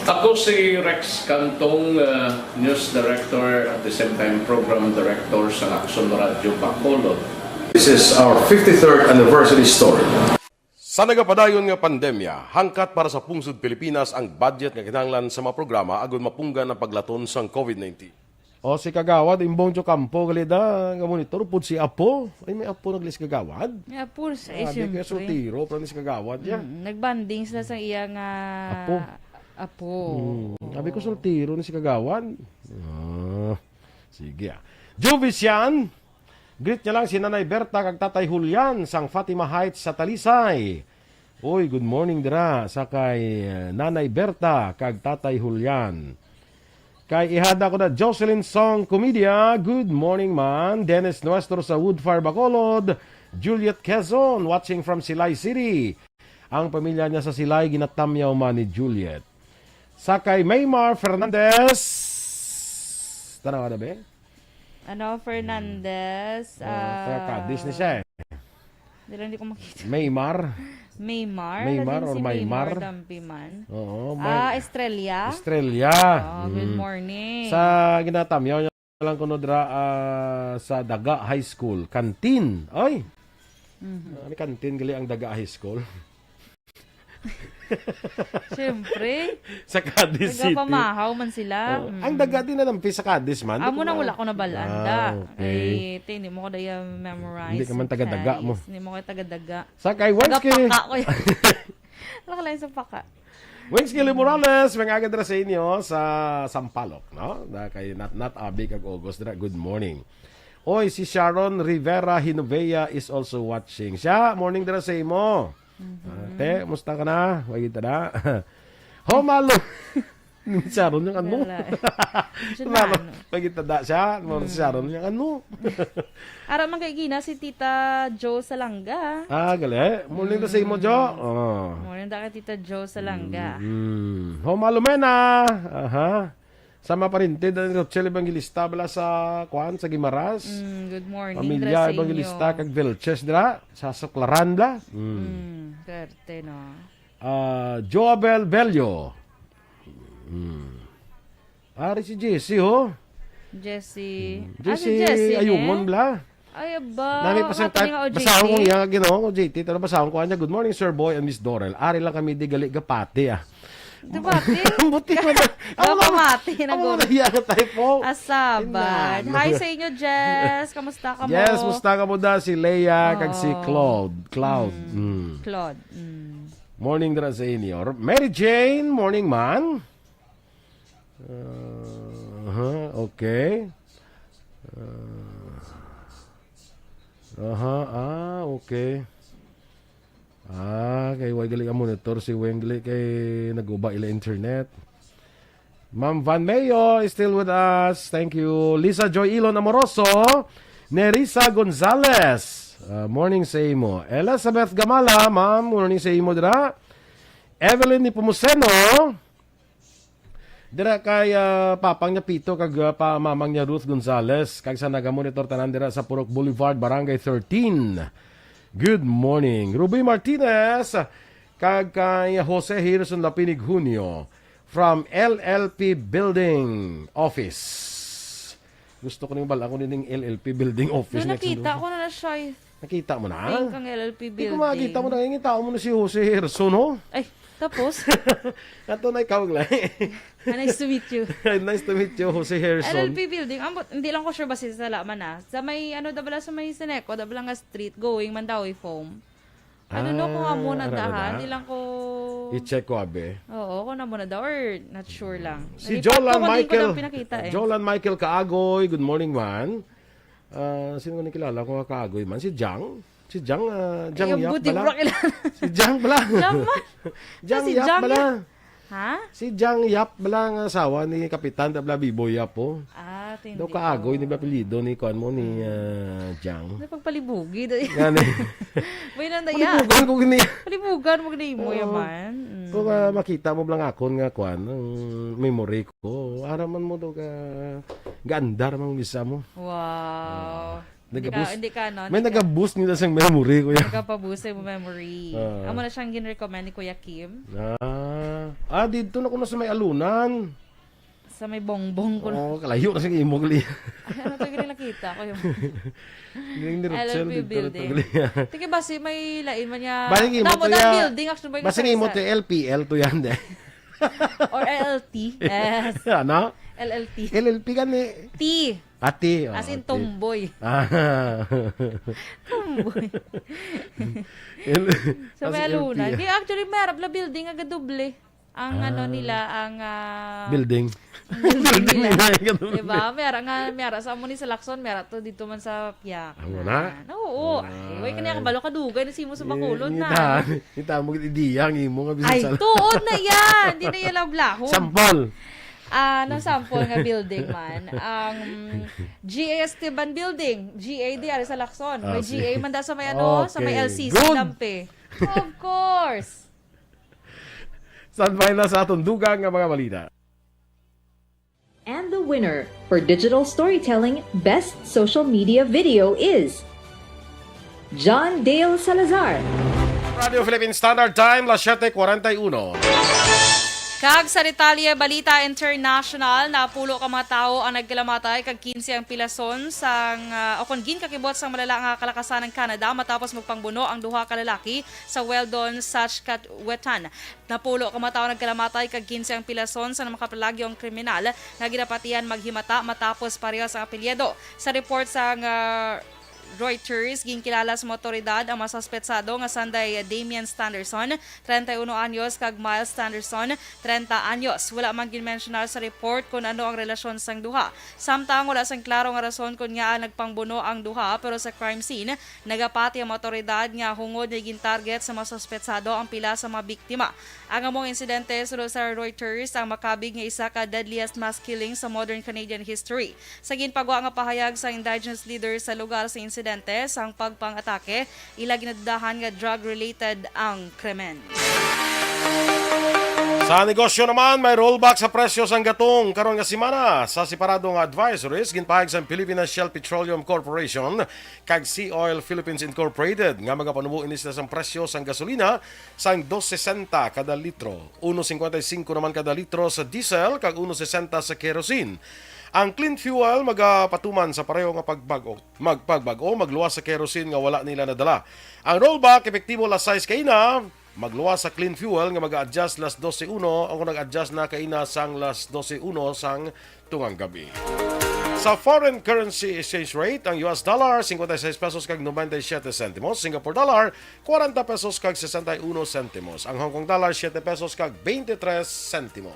Ako si Rex Cantong, uh, News Director at the same time Program Director sa Action Radio Bacolod. This is our fifty-third anniversary story. Sa nagapadayon nga pandemya, hangkat para sa pungsod Pilipinas ang budget nga kinahanglan sa mga programa agud mapunggan ang paglaton sang COVID nineteen. O si Kagawad Imbong Jocampo gali da nga monitor pud si Apo. Ay, may Apo na gali si Kagawad. May Apo sa eh, Sabi ko, siyempre. Soltero, pero ni si Kagawad ya. Mm, nagbanding sila sa iya nga Apo. Apo. Mm, sabi ko, soltero ni si Kagawad. Ah, sige ah. Joe Vician, greet niya lang si Nanay Berta kag Tatay Julian sang Fatima Heights sa Talisay. Uy, good morning dira sa kay uh, Nanay Berta kag Tatay Julian. Kay ihada ko na Jocelyn Song Comedia. Good morning man. Dennis Nuestro sa Woodfire Bacolod. Juliet Quezon watching from Silay City. Ang pamilya niya sa Silay ginatamyaw man ni Juliet. Sa kay Maymar Fernandez. Tanawa na ba? Ano, Fernandez. Uh, uh, Kadis ni siya eh. Dili, hindi ko makita. Maymar? Maymar? Maymar or si Maymar? Dampiman. Oo. May... Ah, Estrella? Estrella. Oh, good mm. morning. Sa ginatamyaw niya lang kuno dira uh, sa Daga High School. Canteen. Ay! Mm-hmm. Uh, canteen gali ang Daga High School. Siyempre. Sa Cadiz City. Nagapamahaw man sila. Oh, mm. Ang daga din na nampi sa Cadiz man. Amo nang wala ko nabalaan ah, da. Okay. Ay, te, hindi mo ko daya memorize. Hindi ka man taga-daga mo. Hindi mo ko taga-daga. Sa kay Wensky. Taga-paka ko yan. Wala ka lang sa paka. Wensky Lee Morales, may agad sa inyo sa Sampaloc, no? Da kay Nat Nat Abi kag August dira. Good morning. Oy, si Sharon Rivera Hinovea is also watching. Siya, morning dira sa imo. Mm-hmm. Ate, musta ka na? Wagi ta na. Ho, malo. Ni Sharon yung ano? Malo. Wagi ta da siya. Mo si Sharon yung ano? Ara man kay gina si Tita Jo Salanga. Ah, gali. Morning ta sa imo, Jo. Oh. Morning ta kay Tita Jo Salanga. Mm. Ho, malo, mena. Aha. Sa mga parente, Daniel Rochelle Evangelista bala sa, kuan, sa Guimaras. Mm, good morning, Pamilya Evangelista kag Vilches dira sa Suklaran bala. Mm. Mm, perte, no? Uh, Joabel Bello. Mm. Ari si Jesse, ho? Jesse. Mm. Ah, Jesse, si Jesse Ayungon eh? bala. Ay, ba? Nami pa sa tat, basahon ko niya, Ginoo ko, J T, pero basahon ko niya, "Good morning, Sir Boy and Miss Dorel. Ari lang kami di gali gapati, ah." Debate. Buti mo na. Amo na, Debate na amo na guro. Iya nga type mo. Asaban. Inano. Hi sa inyo, Jess. Kamusta ka mo? Yes, musta ka mo da? Si Leia kag si Oh. Claude. Claude. Mm. Mm. Claude. Mm. Morning dira sa inyo. Mary Jane, morning man. Uh, aha, okay. Uh, aha, ah, okay. Ah, kay way gali ka monitor si Weng gali kay naguba ila internet. Ma'am Van Mayo is still with us. Thank you. Lisa Joy Ilon Amoroso, Nerissa Gonzalez. Ah, morning sa imo. Elizabeth Gamala, ma'am, morning sa imo dira. Evelyn Nepomuceno. Dira kay, ah, papang niya Pito kag, ah, pa, mamang niya Ruth Gonzalez, kag sa nagamonitor tanan dira sa Purok Boulevard, Barangay thirteen. Good morning. Ruby Martinez, kag kay Jose Harrison Lapinig Junio from L L P Building Office. Gusto ko ning bal-an ko ning L L P Building Office. No, next nakita door. Ko na na siya, eh. Nakita mo na? Ay, kang L L P Di ko building. Makakita mo na. Yung tao mo na si Jose Herson, no? Ay, tapos? Ato na ikaw, Glay. Ah, nice to meet you. Nice to meet you, Jose Herson. L L P building. Ambot, hindi lang ko sure ba si Salaman na. Sa may, ano, dabala sa may Seneco, dabala nga street, going Mandaue Foam. I don't know kung Ah, amo na ara na dahan. na. Di lang ko I-check ko, abe. Oo, kung amo na daw or not sure lang. Si Nalipatan Jolan ko, di ko Michael, lang pinakita eh. Jolan Michael Kaagoy, good morning, man. Ah, sino nga nakilala ko nga Kaagoy man? Si Jang? Si Jang, ah, Jang Ay, ang Yap buti bala? Ko kilala. Si Jang bala. Jang man. Jang Si Yap Jang bala. Yap. Ha? Si Jang Yap bala nga asawa ni Kapitan Dabla Bibo Yap, oh. Ah, tindi Daw Kaagoy ko. Ni ba apelyido ni kuan mo ni, Hmm. ah, Jang? Ano pagpalibugi, do? Ngani. May nang daya. Palibugan ko gini. Palibugan mo gini mo Oo. Yaman. Mm. Kung, ah, makita mo lang akon nga kuan, ang memory ko. Araman mo daw ka, gaandar mang misa mo. Wow. Hindi ka, Nagabus-, hindi ka, no? may Hindi ka nagabus nila sang memory, kuya. Nagapabusay mo memory. Ah. Amo na siyang gin-recommend ni Kuya Kim. Ah. Ah, dito na ko na sa may alunan. Sa may bongbong ko na. Oo, kalayo na sa imo, gali. Ay, ano to, gali nakita ko yung Galing ni Rutsel, L L P dito na to, building. Gali. Tiki ba si may lain man niya? Basing imo Damo to na ya. Building, actually, may Basing imo to isa. L P L to yan, eh. Or L L T. Yes. Ano? L L T. L L P gani. T. Ati, oh, As in ati. Tomboy. Ah. Tomboy. El-, So, as may in alunan. L P. Di, actually, may harap na building nga gadoble. Ang ano Ah. Nila, ang, ah, Building. Building Building nila. Nila, gadoble. Diba? May ara nga, may ara sa amo ni sa Lacson, may ara to dito man sa Piak. Amo na? Oo. Ah. Ay, way kanya kabalo ka dugay na si mo sa Bacolod na. Ita, ita mo gid ideya ang imo nga bisan Ay, sa tuod na yan. Di na yan lablahon. Sample. Ah, no sample nga building man. Ang G A Esteban Building. G A di, ari sa Lacson. May Ah, sige. G A man da sa may ano, sa may Okay. L C C Good. Lampe. Of course. Standby na sa atong dugang nga mga balita. And the winner for digital storytelling best social media video is John Dale Salazar. Radio Philippine Standard Time, las siete cuarenta y uno. Kag sa detalye, balita international, napulo ka mga tawo ang nagkalamatay kag kinse ang pilason sang, ah, o kon ginkakibot sang malala nga kalakasan ng Canada matapos magpangbuno ang duha ka lalaki sa Weldon, Saskatchewan. Napulo ka mga tawo nagkalamatay kag kinse ang pilason sa makapalagyo ang kriminal nga ginapatihan maghimata matapos parehas ang apelyido. Sa report sang, ah, Reuters, ginkilala sa mga awtoridad ang mga suspetsado nga sanday Damien Standerson, treinta y uno anyos, kag Miles Standerson, treinta anyos. Wala man ginmensyona sa report kon ano ang relasyon sang duha. Samtang wala sang klaro nga rason kon ngaa nagpangbuno ang duha, pero sa crime scene, nagapati ang mga awtoridad nga hungod nga gintarget sa mga suspetsado ang pila sa mga biktima. Ang among insidente, suno sa Reuters, ang makabig nga isa ka deadliest mass killing sa modern Canadian history. Sa ginpagwa nga pahayag sa indigenous leader sa lugar sa insidente, sang pagpang-atake, ila ginadudahan nga drug-related ang krimen. Sa negosyo naman, may rollback sa presyo sang gatong karon nga semana. Sa separado nga advisories, ginpahayag sang Philippine Shell Petroleum Corporation kag Sea Oil Philippines Incorporated nga magapanubo ini sila sang presyo sang gasolina sang dos sesenta kada litro, uno cincuenta y cinco naman kada litro sa diesel, kag uno sesenta sa kerosene. Ang clean fuel magapatuman sa pareho nga pagbag-o, magpagbag-o, magluwas sa kerosene nga wala nila nadala. Ang rollback epektibo alas sais kaina, magluwas sa clean fuel nga mag-adjust las dose uno o kung nag-adjust na kaina sang las dose uno sang tungang gabi. Sa foreign currency exchange rate, ang U S dollar, cincuenta y seis pesos kag noventa y siete centimos, Singapore dollar, cuarenta pesos kag sesenta y uno centimos, ang Hong Kong dollar, siete pesos kag veintitrés centimos.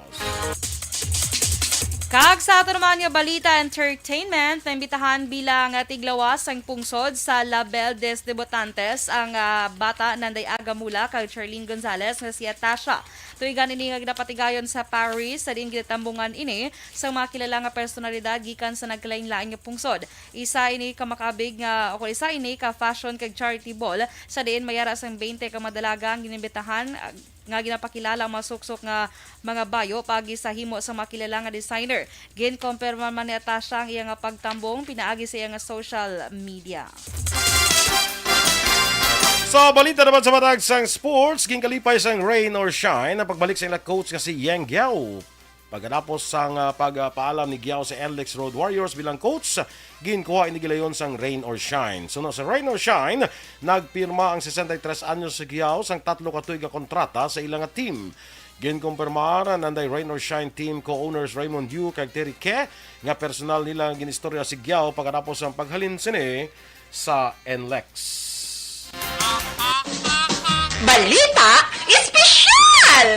Kag sa ato naman nga balita, entertainment, naimbitahan bilang tiglawas sang pungsod sa La Belle des Debutantes ang, ah, bata Nanday Aga Mula kag Charlene Gonzalez nga si Atasha. Tuigan ini nga ginapatigayon sa Paris, sa diin ginatambungan ini sang mga kilala nga personalidad gikan sa nagkalainlain nga pungsod. Isa ini ka makabig nga, o kung isa ini ka fashion kag charity ball, sa diin may ara sang twenty ka mga dalaga ang ginimbitahan, ah, nga ginapakilala ang mga suksok nga mga bayo paagi sa himo sa mga kilala nga designer. Ginkumpirma man ni Atasha ang iya nga pagtambong pinaagi sa iya nga social media. Sa balita naman sa matag sang sports, ginkalipay sang rain or shine ang pagbalik sa ila coach nga si Yang Giao. Pagkatapos sang, ah, pagpaalam ni Giao sa N L E X Road Warriors bilang coach, ginkuha ini gilayon sang rain or shine. Suno sa rain or shine, nagpirma ang sesenta y tres anyos si Giao sang tatlo ka tuig nga kontrata sa ila nga team. Ginkumpirmar ni Nanday Rain or Shine team co-owners Raymond Yu kag Terry Ke nga personal nila nga ginistorya si Giao pagkatapos sang paghalin sini sa N L E X. Balita Espesyal!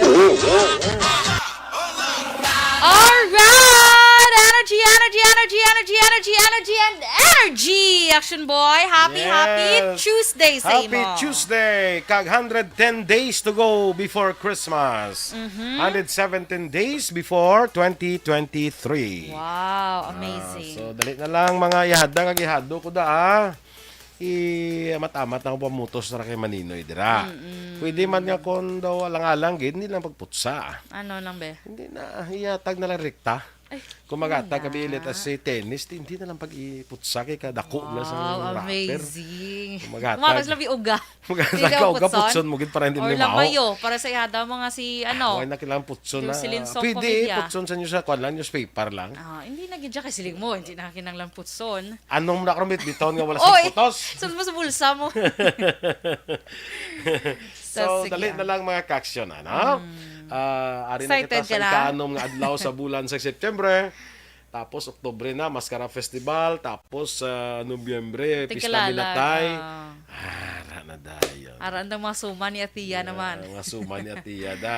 Alright! Energy, energy, energy, energy, energy, energy, and energy! Action Boy, happy, happy Yes. Tuesday sa Happy imo. Tuesday! Kag hundred ten days to go before Christmas. Mhm. Hundred seventeen days before twenty twenty-three. Wow, Ah, amazing. So, dali na lang mga ihadang ag ihado ko da, ah. I-amat-amat na akong pamutos na kay Maninoy dira. Mm-mm. Pwede man nga kung daw alang-alang gid, hindi lang pagputsa. Ano lang, be? Hindi na, iyatag na lang rekta. Ay, Kung magata wala. Ka bilit as si tennis, di- hindi na lang pag-iputsa kay kadako na sa Wow, rapper. Amazing. Kung magata- Kumakas lang uga. Magata Hindi daw ka, uga, putson. Putson mo gid para hindi Or limaho. Lamayo, para sa ihada mo nga si, ano, Wala na kailangan putson na. Jocelyn Song Pwede Pamilya. Putson sa inyo sa kwan lang, newspaper lang. Ah, hindi na gid siya kay siling mo, hindi na kinanglan putson. Anong na karong bitbiton nga wala Oy! sa putos? Sus mo sa bulsa mo. So, Sige. Dali na lang mga kaksyon, ano? Ah, ari na Excited kita sa ka na? Ikanom nga adlaw sa bulan sa September. Tapos Oktubre na, Mascara Festival. Tapos sa Nobyembre, Pista Tigkilala, Minatay. ah. Ah, ara na dayon. Aran daw mga suman ni Atiya naman. Ah, mga suman ni Atiya da.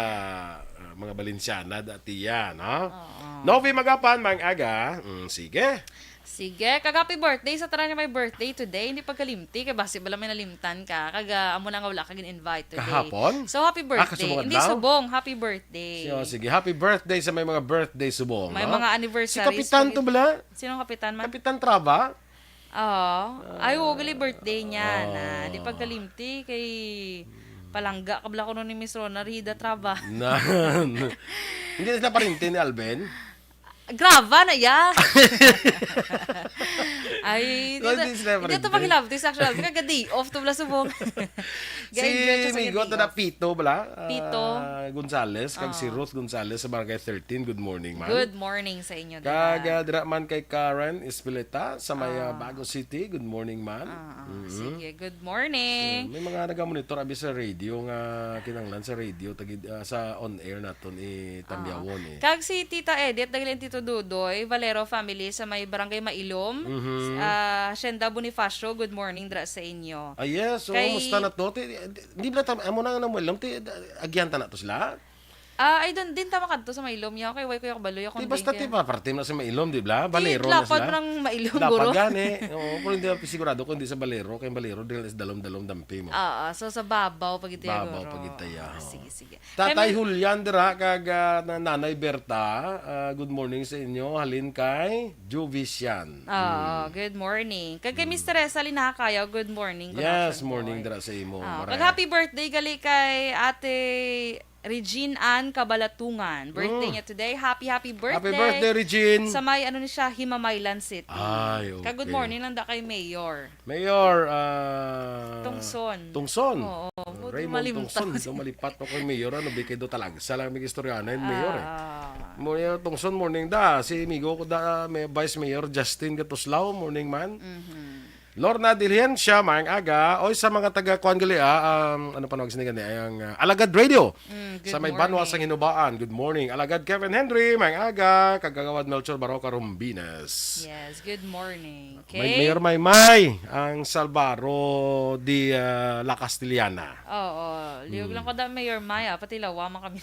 Ah, mga Balenciana da Atiya, no? Oo. Novi Magapan, Mang Aga. Mm, sige. Sige, kag happy birthday sa tanan nga may birthday today. Hindi pagkalimti, kay basi bala may nalimtan ka. Kag ah, amo na nga wala ka gin-invite today. Kahapon? So, happy Ah, birthday. kasubong Hindi adlaw? Subong, happy birthday. So, sige, happy birthay sa may mga birthday subong, May no? mga anniversaries Si Kapitan pa to gid. bala? Sinong kapitan man? Kapitan Traba? Oo. Ay, oo, gali birthday niya Oo. na. Di pagkalimti kay palangga ka bala kuno ni Miss Rona Rida Traba. Na, hindi sila parinti ni Alvin? Graba na ya. Ay, No, dito, hindi sila dito parinti. pag-love this actually. Kaya day off to bala subong. Si Migo to na Pito bala? Pito. Ah, Gonzales, kag si Ah. Ruth Gonzales sa Barangay thirteen. Good morning, man. Good morning sa inyo. Kag Dad. ah, dira man kay Karen Espileta sa may ah, Ah. Bago City. Good morning, man. Ah, ah, Mhm. Sige, good morning. May mga nagamonitor abi sa radio nga kinanglan sa radio tagid ah, sa on air naton itamyawon eh. Kag si Tita Edith, dagil ang Tito Dudoy, Valero family sa may Barangay Mailom, Mhm. ah, Hacienda Bonifacio, good morning dra sa inyo. Ah, yes. So, Kay- kumusta na to? Ti, di, di ba tam, amo na nga namulam, ti, agyan ta na to sila? Ah, ay, doon din tama kadto sa Mailom. Yaw, kay way ko yung kabalo. Yaw, Di kung basta din ti, kayo- parte na sa Mailom, di ba? Ti, Valero na lapad sila. ng Mailom, Lapad guro. gani. Oo, pero hindi ako sigurado kung hindi sa Valero. Kay Valero, dili sa dalom-dalom dampi mo. Ah, ah, so sa babaw pag ito Babaw guro. pag ito, ya, Ah, oo. sige, sige. Tatay Kami- Julian dira kag ah, na- Nanay Berta, ah, good morning sa inyo. Halin kay Juvician. Oo, good morning. Kag kay Miss Teresa Linakayaw, good morning. Good Yes, afternoon, morning boy. dira sa imo. Ah, Maray. kag happy birthday gali kay Ate Regine Ann Kabalatungan. Birthday Mm. niya today. Happy, happy birthday. Happy birthday, Regine. Sa may, ano ni siya, Himamaylan City. Ay, okay. Kag good morning lang da kay Mayor. Mayor ah, Tungson. Tungson. Oo, Ah, buti Raymond malimtan. Tungson. Do malipat pa ko Mayor, ano, bikay do talagsa lang may istoryanan yung Mayor eh. Ah. Mayor Tungson, morning da. Si amigo ko da, may Vice Mayor Justin Gatuslao, morning man. Mhm. Lorna Diligencia, maayong aga. Oy, sa mga taga kuan gali, ah, um, ano pa nawag sini gani? Ay, ang, ah, Alagad Radio. Mm, good Sa may Banwa morning. Sa Hinubaan. Good morning. Alagad Kevin Henry, maayong aga. Kagawad Melchor Baroca Rombines. Yes, good morning. May Okay? Mayor Maymay, ang Salvaro de, ah, La Castellana. Oo, liog lang Hmm. ko da Mayor May, ah, pati lawa man kami.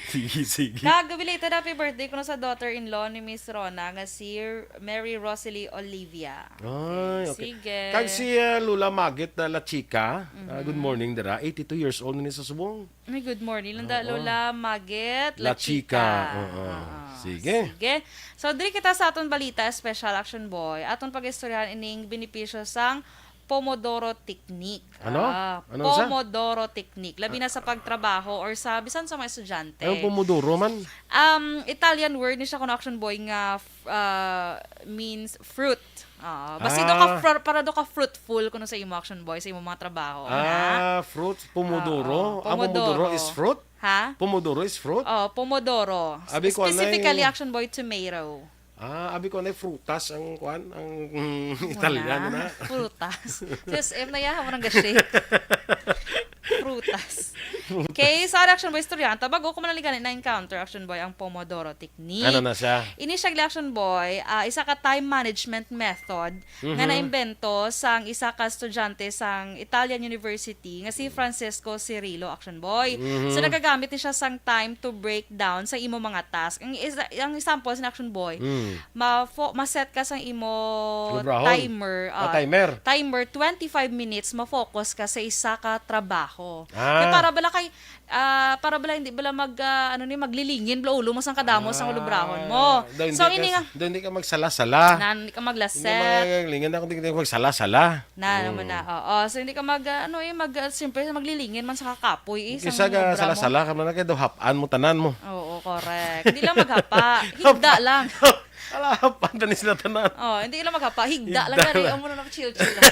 Sige, sige. Kag belated happy birthday kuno sa daughter-in-law ni Miss Rona nga si Mary Rosalie Olivia. Ay, okay. Sige. Kag si, ah, Lola Magit na La Chica, ah, good Mhm. morning dira. Eighty-two years old na ni sa subong. Ay, good morning lang da, Oo. Lola Magit La La Chica. Chica. Oo. Oo. Sige. Sige. So, diri kita sa aton balita, Special Action Boy. Aton pag-istoryahan ining benepisyo sang Pomodoro Technique. Ano? Ah, Ano sa? Pomodoro Technique. Labi na sa pagtrabaho or sa bisan sa mga estudyante. Anong pomodoro man? Um, Italian word ni siya kuno, Action Boy, nga f-, ah, means fruit. Ah, basi daw ka Ah. fr-, para daw ka fruitful kuno sa imo, Action Boy, sa imo mga trabaho, na? Ah, fruit, pomodoro. Oo, Ang pomodoro pomodoro. Is fruit? Ha? Pomodoro is fruit? Oh, pomodoro. Abi ko, anay Specifically, Action Boy, tomato. Ah, abi ko, anay frutas ang kuan, ang, mm, Ano Italiano na? na. Frutas. Just, em, na yaha, walang gashi. Frutas. Okay, sa Action Boy, istoryahan ta, bago ko man naligan na-encounter, Action Boy, ang pomodoro technique. Ano na siya? Ini siya, Action Boy, ah, isa ka time management method nga Mhm. naimbento sang isa ka estudyante sang Italian University nga si Francesco Cirillo, Action Boy. Mhm. So, nagagamit ni siya sang time to break down sa imo mga task. Ang isa, ang example sa Action Boy, Mm. ma-fo-, ma-set ka sa imo Librahon. timer, Ah, ah, timer. timer, twenty-five minutes, ma-focus ka sa isa ka trabaho. Ah. Kaya para bala kay, ah, para bala hindi bala mag, ah, ano ni, maglilingin bala ulo mo sang kadamo sang Ah, ulobrahon mo. daw hindi So, ka, ini nga daw hindi ka magsala-sala. Nan, hindi ka Hindi maglaset. maglingan ako, hindi ka magsala-sala. Na, Mm. naman na. Oo. So, hindi ka mag, ah, ano eh, mag, ah, siyempre, maglilingin man sa kakapoy eh, Kisa sang ka obra mo. sala-sala ka man na kay daw hap-an mo tanan mo. Oo, correct. Hindi lang maghapa. Higda lang. Ala, hap-an tanis na tanan. Oh, hindi lang maghapa. Higda lang Higda gani. lang. Amo na naka-chill-chill lang.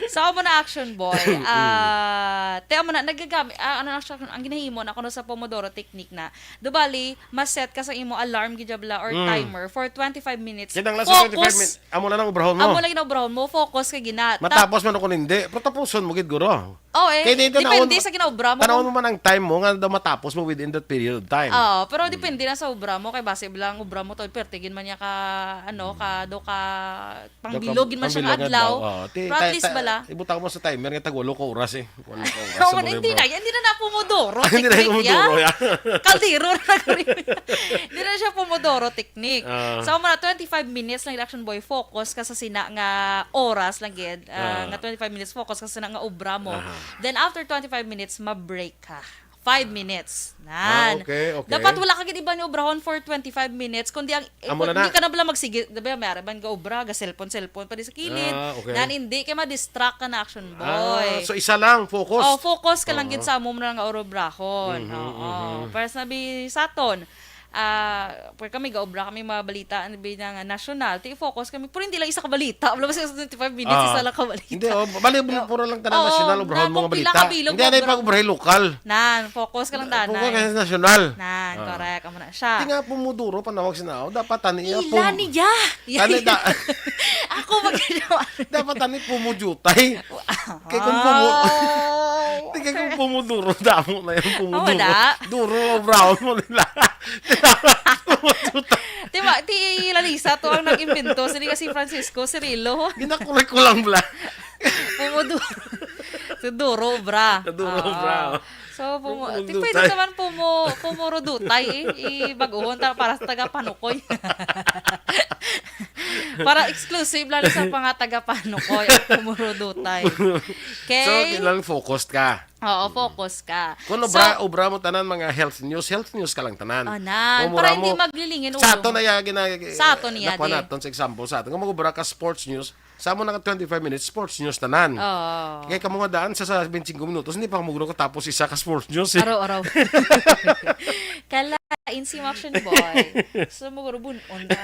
So, amo na, Action Boy. Mm. Ah, te, amo na, nagagamit, ah, ano na siya, ang ginahimo na kuno sa Pomodoro technique na. Do bali, ma-set ka sa imo alarm, gid bala, or Mm. timer for twenty-five minutes. Kinahanglan sa twenty-five Focus. min-, amo lang ang obrahon mo. Amo lang ang obrahon mo, focus ka gina. Tap- Matapos man ako nindi, pero tapuson mo gid, guro. Oh, eh, Kay dito, depende tanawon mo, sa ginaobra mo tanawon kung mo man ang time mo nga daw matapos mo within that period of time. Oo, pero Mm. depende na sa obra mo, kay basi bala ang obra mo to, pertigin man niya ka, ano, ka, do ka, Daw ka, pangbilog gid man siya nga pangbilog nga adlaw. adlaw. Oo. Ti-, Pero at ti-, least ti-, bala. ibutang mo sa timer nga tag walo ka oras eh. Walo ka oras Oo, sa hindi Bolivaro. na, hindi na na Pomodoro Hindi na technique, Pomodoro, ya. ya. Kaldero na gani. Hindi na siya Pomodoro technique. Ah. So, mga twenty-five minutes lang, Action Boy, focus ka sa sina nga oras lang gid, ah, Ah. nga twenty-five minutes, focus ka sa sina nga obra mo. Aha. Then, after twenty-five minutes, ma-break ka. Five minutes. Ah, Nan. okay, okay. Dapat wala ka gid iba ni obrahon for twenty-five minutes, kundi ang Eh, Amo na kung na. di ka na bala magsige, di ba, may araban ka obra, ga cellphone, cellphone pa di sa kilid. Ah, okay. Nan, hindi kay ma-distract ka na, Action Boy. Ah, so isa lang, focus. Oh, focus ka lang Oo. gid sa amo mo na nga obrahon. Mhm, Oo. mhm. Para sabi sa aton, ah, pwede kami ga-obra kami mga balita, ano ba nga national, ti focus kami, pero hindi lang isa ka balita, wala ba sa twenty-five minutes, Ah. isa lang ka balita. Hindi, oh, bali, Oo. puro lang tanan Oo, national, obrahon na mga kung pila balita. ka bilog Hindi, ano yung obra- pag-obrahe lokal? Nan, focus ka lang Focus tanay. ka sa national. Nan, Ah. correct, amo na siya. Di nga, pumuduro, panawag sina, oh, dapat tani, ah, Ila pum-, niya. Tani da- Ako mag- Dapat tani pumujutay. Kay kung pumu-, Oh. Di kay kung pumuduro, damo na yung pumuduro. Oh, wala. Duro, brown mo nila. Pumujutay. Di ba, ti Lalisa to ang nag-imbento. Sini nga si Francisco Cirillo. Ginakorek ko lang, bla. Pumuduro. Sa duro, bra. Sa duro, Oo. bra. So, pumu-, Pumu-, ti pwede dutay. naman pumu-, pumurudutay, eh. Ibag-uhon ta para sa taga Panukoy. Para exclusive lang sa mga taga Panukoy at pumurudutay. Okay? So, kailangan focused ka. Oo, focus ka. Kung So, obra, obra mo tanan mga health news, health news ka lang tanan. Oh, nan. Kung Para obra hindi mo, maglilingin sa ulo ato mo. na ya, gina-, Sa ato niya, nakuha di. naton sa example sa ato. Kung mag-obra ka sports news, sa mo na ka twenty-five minutes, sports news tanan. Oo. Kaya kamo nga daan sa, sa twenty-five minutos, hindi pa mo guro katapos isa ka sports news, eh. Araw-araw. Kalain si Action Boy. So, mo guro bunon na.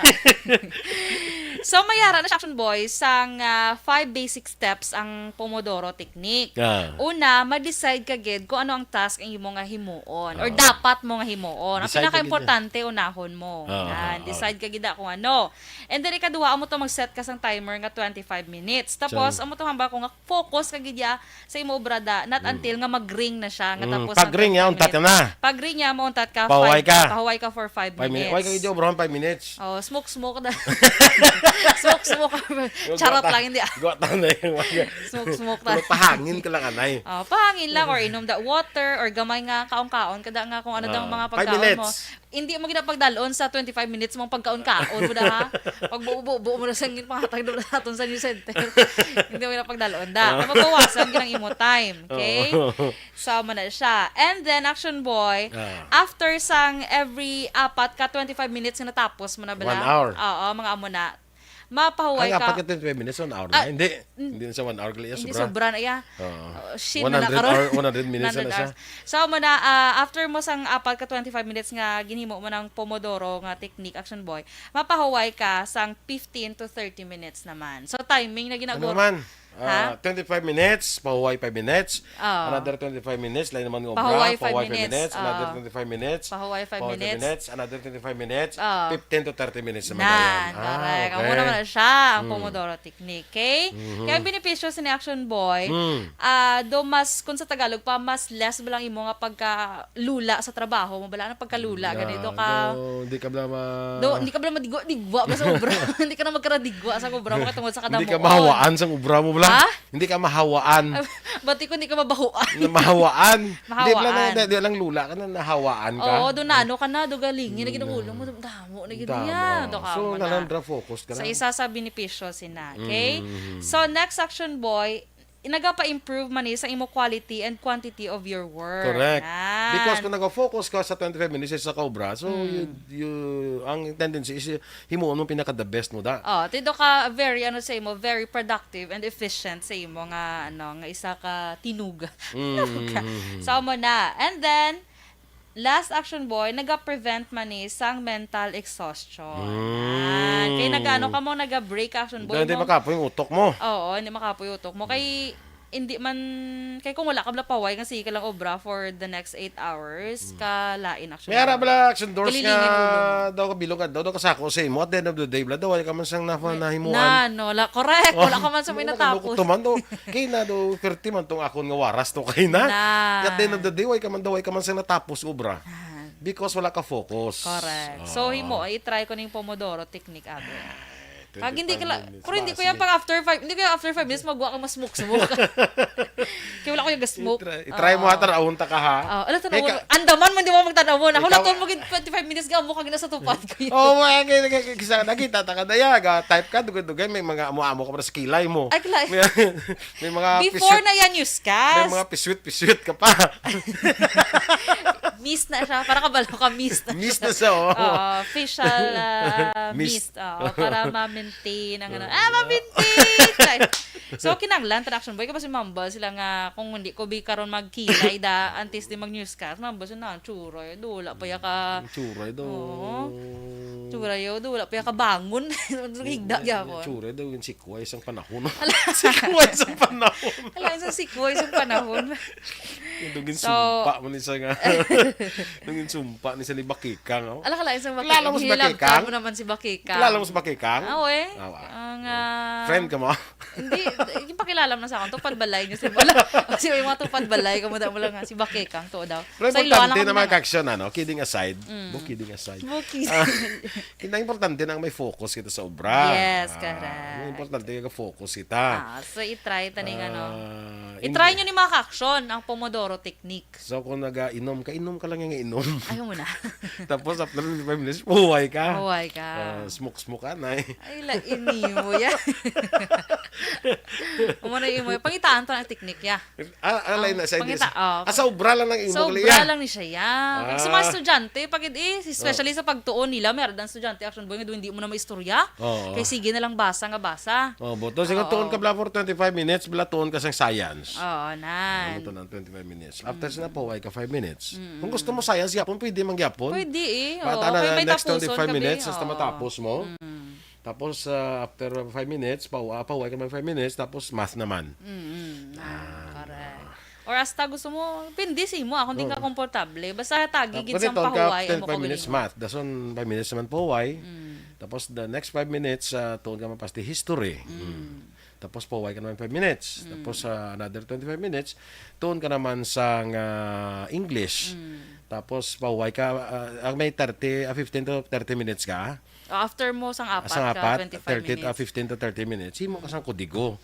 So, may ara na siya, Action Boy, sang, ah, five basic steps ang Pomodoro technique. Ah. Una, mag-decide ka gid kung ano ang task ang imo nga himuon or Ah. dapat mo nga himuon. Ang Decide ka gid pinakaimportante, unahon mo. Ah, Yan, ah, ah. decide ka gid kung ano. And then, ikaduha, amo to mag-set ka sang timer nga twenty-five minutes. Tapos, Sure. amo to hamba ko nga focus ka gid ya sa imo obra da, not Mm. until nga mag-ring na siya, nga Mm, tapos pag ang ring ya, twenty-five untat ka minutes. na. Pag ring ya, mauntat ka, Pahuway five, ka. pahuway ka for five Five minutes. minutes. Why ka gid obra five minutes? Oh, smoke, smoke na. Smoke, smoke. Charot Guwata-, lang, hindi, ah. guwata na yung mga Smoke, smoke na. Pero pahangin ka lang, anay. Oh, pahangin lang, or inom da water, or gamay nga kaon-kaon, kada nga kung ano dang Ah, mga five pagkaon mo. minutes. Hindi mo gina pagdalon sa twenty-five minutes mong pagkaon-kaon mo da, ha? Pagbuo-buo mo na sa ngin, pangatag doon naton sa news center. Hindi mo gina pagdalon da. Ah. Kaya mabawasan gid ang imo time, okay? Oo. So, amo na siya. And then, Action Boy, Ah. after sang every apat ka twenty-five minutes nga natapos mo na bala? One hour. Oo, mga amo na. Mapahuway Ang ka. apat ka twenty-five minutes, one hour na. Ah, Hindi, n-, hindi na sa one hour, kaya hindi sobra. sobra na iya. Oo. Oh, shit, na na one hundred karon. hour, one hundred minutes na na siya. Hours. So, amo na, ah, after mo sang apat ka twenty-five minutes nga ginhimo mo ng Pomodoro nga technique, Action Boy, mapahuway ka sang fifteen to thirty minutes naman. So, timing na Ano ginagor-, man? Ha? Ah, twenty-five minutes, pahuway five minutes. Oo. Another twenty-five minutes, lain naman nga obra, Pahuway five pahuway five minutes. minutes, another Oo. twenty-five minutes, Pahuway five pahuway five minutes. minutes, another twenty-five minutes, Oo. fifteen to thirty minutes naman Nan, dayon. Ah, correct. Amo okay. naman na siya, ang Mm. Pomodoro technique, okay? Mhm. Kaya ang benepisyo sa ni Action Boy, Mm. ah, do mas, kung sa Tagalog pa, mas less ba lang imo nga pagkalula sa trabaho mo, bala, ano pagkalula, Na, ganito ka. do, hindi ka bala ma- Do, hindi ka bala madigwa-digwa ba sa obra? Hindi ka na magkaradigwa sa obra mo, katungod sa Hindi ka kadamuon. mahawaan sa obra mo, bala? Ha? Hindi ka mahawaan. Bati ko, hindi ka mabahuan. Na mahawaan. Hindi, wala na, Mahawaan. hindi, hindi lang lula ka na, nahawaan ka. Oo, doon na, ano ka na, doon galingi na gid ang ulo mo, damo na gid Damo. niya. Doon ka So, mo na. nalandra focus ka Sa na. isa sa benepisyo sina, okay? Mm. So, next, Action Boy, nagapa-improve man ni sa imo quality and quantity of your work. Correct. Yan. Because kung nag-focus ka sa twenty-five minutes sa kaobra, so Mm. you, you, ang tendency is himuon mo pinaka the best mo da. Oh, tido ka very, ano, sa imo, very productive and efficient sa imo nga, ano, nga isa ka tinug. Mm, Tinug ka. mm, mm. So, amo na. And then, last, Action Boy, naga-prevent man ni sang mental exhaustion. Mm. Yan. Kay nag-ano ka mo, naga-break, Action Boy, Hindi mo. makapoy yung utok mo. Oo, hindi makapoy utok mo. Kay hindi man, kay kung wala ka bala paway nga sige ka lang obra for the next eight hours, Mm. ka lain actually. May ara bala action doors Galilingin nga ulo mo. daw kabilog adlaw, daw kasako sa imo. At the end of the day, bala, daw, wala ka man sang nafa-, May, nahimuan. na, no, la, correct. Oh, Wala ka man sa may wala ka natapos. nakutuman, daw. Kay na, daw, perte man tong akon nga waras to kay na. Na. At the end of the day, wala ka man, daw, wala ka man sang natapos obra. Ah. Because wala ka focus. Correct. So, Ah. himo, i-try ko ning Pomodoro technique, abi. Ay, Pag hindi ka twenty-five la-, minutes. pero hindi ko Basi. yan pag after five, hindi ko yan after five minutes, magwa ka mas smoke-smoke. Kaya wala ko yung smoke. I-try, i-try mo Oo. ha, tan-awon ta ka ha. Oh, ala, tan-awon. Ikaw, Andaman mo, hindi mo magtan-awon. Ako ikaw, lang, tawag mo, twenty-five minutes ka, amo ka gina sa tupad ko yun. Oh, may, kaya, kaya, kaya, kisa, nakita ta ka na yan. Ga-type ka, dugay-dugay, may mga amo-amo ka para sa kilay mo. Ay, kilay. May, may mga Before pisuit. na yan, news ka. May mga pisuit-pisuit ka pa. Mist na siya. Para kabalo ka, mist na Mist siya. na siya, oh. Oo, facial, ah, Mist. mist. Oo, para ma-maintain ang ano. Ah, ma-maintain! Ay. So, kinanglan, tan-, Action Boy, kapag si Mamba sila nga, kung hindi ko bi karon magkilay da, antes di mag-newscast, Mamba sila na, tsura, eh, dula pa ya ka. Tsura, eh, do. Oo. Tsura, yo, dula pa ya ka bangon. Higda, Yung, ya yung po. tsura, eh, do, yung sikwa, isang panahon. Ala. Sikwa, isang panahon. Ala, isang sikwa, isang panahon. Yung dugin So, sumpa mo ni sa nga. Dugin sumpa ni sa ni Bakikang, oh. Ala, kala, isang Bakikang. Kilala mo si Hilang Bakikang? ka mo naman si Bakikang. Kilala mo si Bakikang? Ah, we. Ah, wa. Ang, ah, Friend ka mo? Hindi, yung pakilala mo na sa akin, tupad balay niyo si Bala. Kasi may mga tupad balay, kamu da mo lang nga, si Bakikang, to daw. Pero Sa Iloilo importante lang na kami mga na. action, ano, kidding aside. Mm. Bo, kidding aside. Bo, kidding. Ah, kinang importante na may focus kita sa obra. Yes, Ah, correct. Importante nga focus kita. Ah, so i-try ta ning ano. Ah, I-try hindi. nyo ni mga ka-action ang Pomodoro technique. So, kung naga-inom ka, inom ka lang yung inom. Ayaw mo na. Tapos, after five minutes, buhay ka. Buhay ka. Ah, smoke-smoke ka na eh. Ay, lain mo yan. Umano yung mo. Pangitaan to ang technique, ya. Ah, ah, lain Oh, na sa pangita-, English. oh. Ah, sa obra lang ng imo Sa kali, obra ya. lang ni siya, ya. Sa mga Ah. estudyante, pag, eh, especially Oh. sa pagtuon nila, meron ang estudyante, action boy, nga doon hindi mo na maistorya. Oo. Kay sige na lang basa nga basa. Oh, buto. Sige, Oo. tuon ka bala for twenty-five minutes, bala tuon ka sang science. Oo, nan. Ano to ng twenty-five minutes? After Mm. sina po, ay ka five minutes. Mm. Kung gusto mo science, yapon, pwede man gyapon. Pwede eh. Bata Oo, na kay may next tapuson twenty-five kami. minutes, hasta Oo. matapos mo. Mm. Tapos, ah, after five minutes, pahuwa-, pahuway ka naman five minutes, tapos math naman. Mm, ah, Ah, correct. Or hasta gusto mo, pindi sa imo, ah, kung di ka Oo. komportable. Basta tagi Tapos gid sang ito, ka pahuway, ten, imo five minutes kaugalingon. Math. Dason five minutes naman pahuway. Mm. Tapos the next five minutes, ah, tuon ka mapasti history. Mm. Tapos pahuway ka naman five minutes. Mm. Tapos sa another twenty-five minutes, tuon ka naman sa ah, English. Mm. Tapos pahuway ka, ah, ang may thirty, ah, fifteen to thirty minutes ka. O, after mo sang apat, Sa ka, apat, twenty-five thirty to minutes. fifteen to thirty minutes. Himo ka sang kudigo.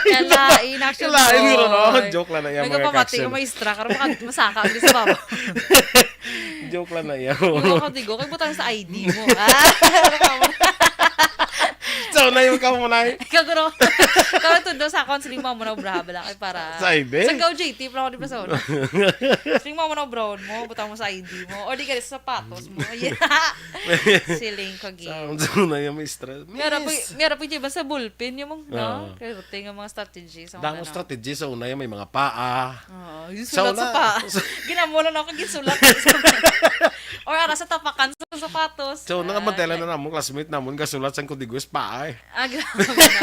Kalain, actually. Kalain, yun, no? Oy. Joke lang na yan, May mga kapamati ka-action. Nga maestra, karon maka-, masaka ang sa baba. Joke lang na yan. Yung ako, digo, kay butang sa I D mo. Ah, So, na yung ka mo na. Ikaw, guro. Karon tundo sa akon, siling mo na bra, bala, kay para. Sa I D? Sa gaw, J T, pero ako di pa sa una. Siling mo na bra mo, butang mo sa I D mo. Or di ka sa sapatos mo. Yeah. Siling ko, gi. Sounds na yung may stress. Meron po, Miss! meron po yung iba sa ballpen, yung mga, no? Oo. Kaya ito yung mga strategy. Sa Damo mga, no? strategy sa una yung may mga paa. Oo, yung Sa sulat sa una- pa. Ginamulo na ako, gisulat. Or ara sa tapakan sa sapatos. So, nang Ah, mantela okay. Na namong classmate namon, gasulat sang kudigo sa paa eh. Ah, grabe na.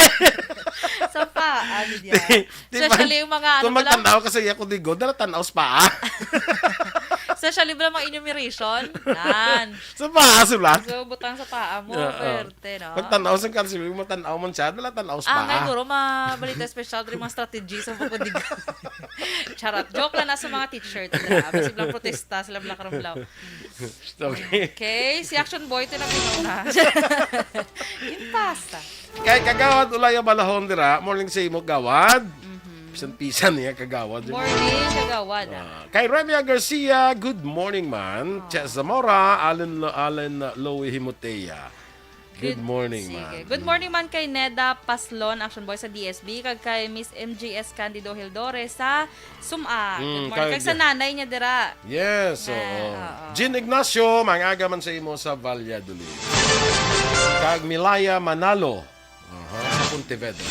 Sa paa, media. Di ba? Especially yung mga ano Kung pala. Magtanaw ka sa iya kudigo, dala tanaw sa paa. Especially ba mga enumeration? Nan. Sa paa, sulat. So, butang sa paa mo, Oo. perte, no? Pag tanaw sa kalsyon, mo tanaw man siya, dala tanaw sa Ah, paa. Ngay, guro, mabalita special rin mga strategy sa bukod di. Charot. Joke lang na sa mga teacher. Tira. Basta lang protesta, sila black and black. Okay. Okay, si Action Boy, ito na pinuna. Yung pasta. Kay Kagawad Ulaya Balahon dira, morning sa imo, Gawad. Mhm. Pisan-pisan niya, Kagawad. Morning, kagawad. Ah, kay Remia Garcia, good morning, man. Ah. Chess Zamora, Alan, Alan Louie Himotea. Good morning, Sige. man. Good morning man kay Neda Paslon, Action Boy sa D S B, kag kay Miss M G S Candido Hildore sa Suma. Good Mm, morning. Kag sa kag- nanay niya dira. Yes, Ah, oo. oo. Jean Ignacio, mga aga man sa imo sa Valladolid. Kag Milaya Manalo, aha, sa Pontevedra.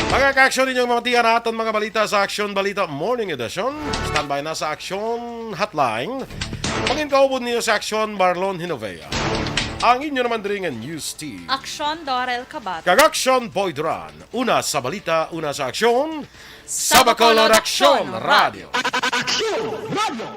Mga ka-action, inyong mamatian na aton mga balita sa Action Balita Morning Edition. Standby na sa Action Hotline. Pangin kaubod niyo sa Action Marlon Hinovea. Ang inyo naman diri nga news team. Action Dorel Kabat. Kag Action Boy Duran. Una sa balita, una sa aksyon. Sa Sa Bacolod, Bacolod Aksyon Aksyon Radio. Action Radio.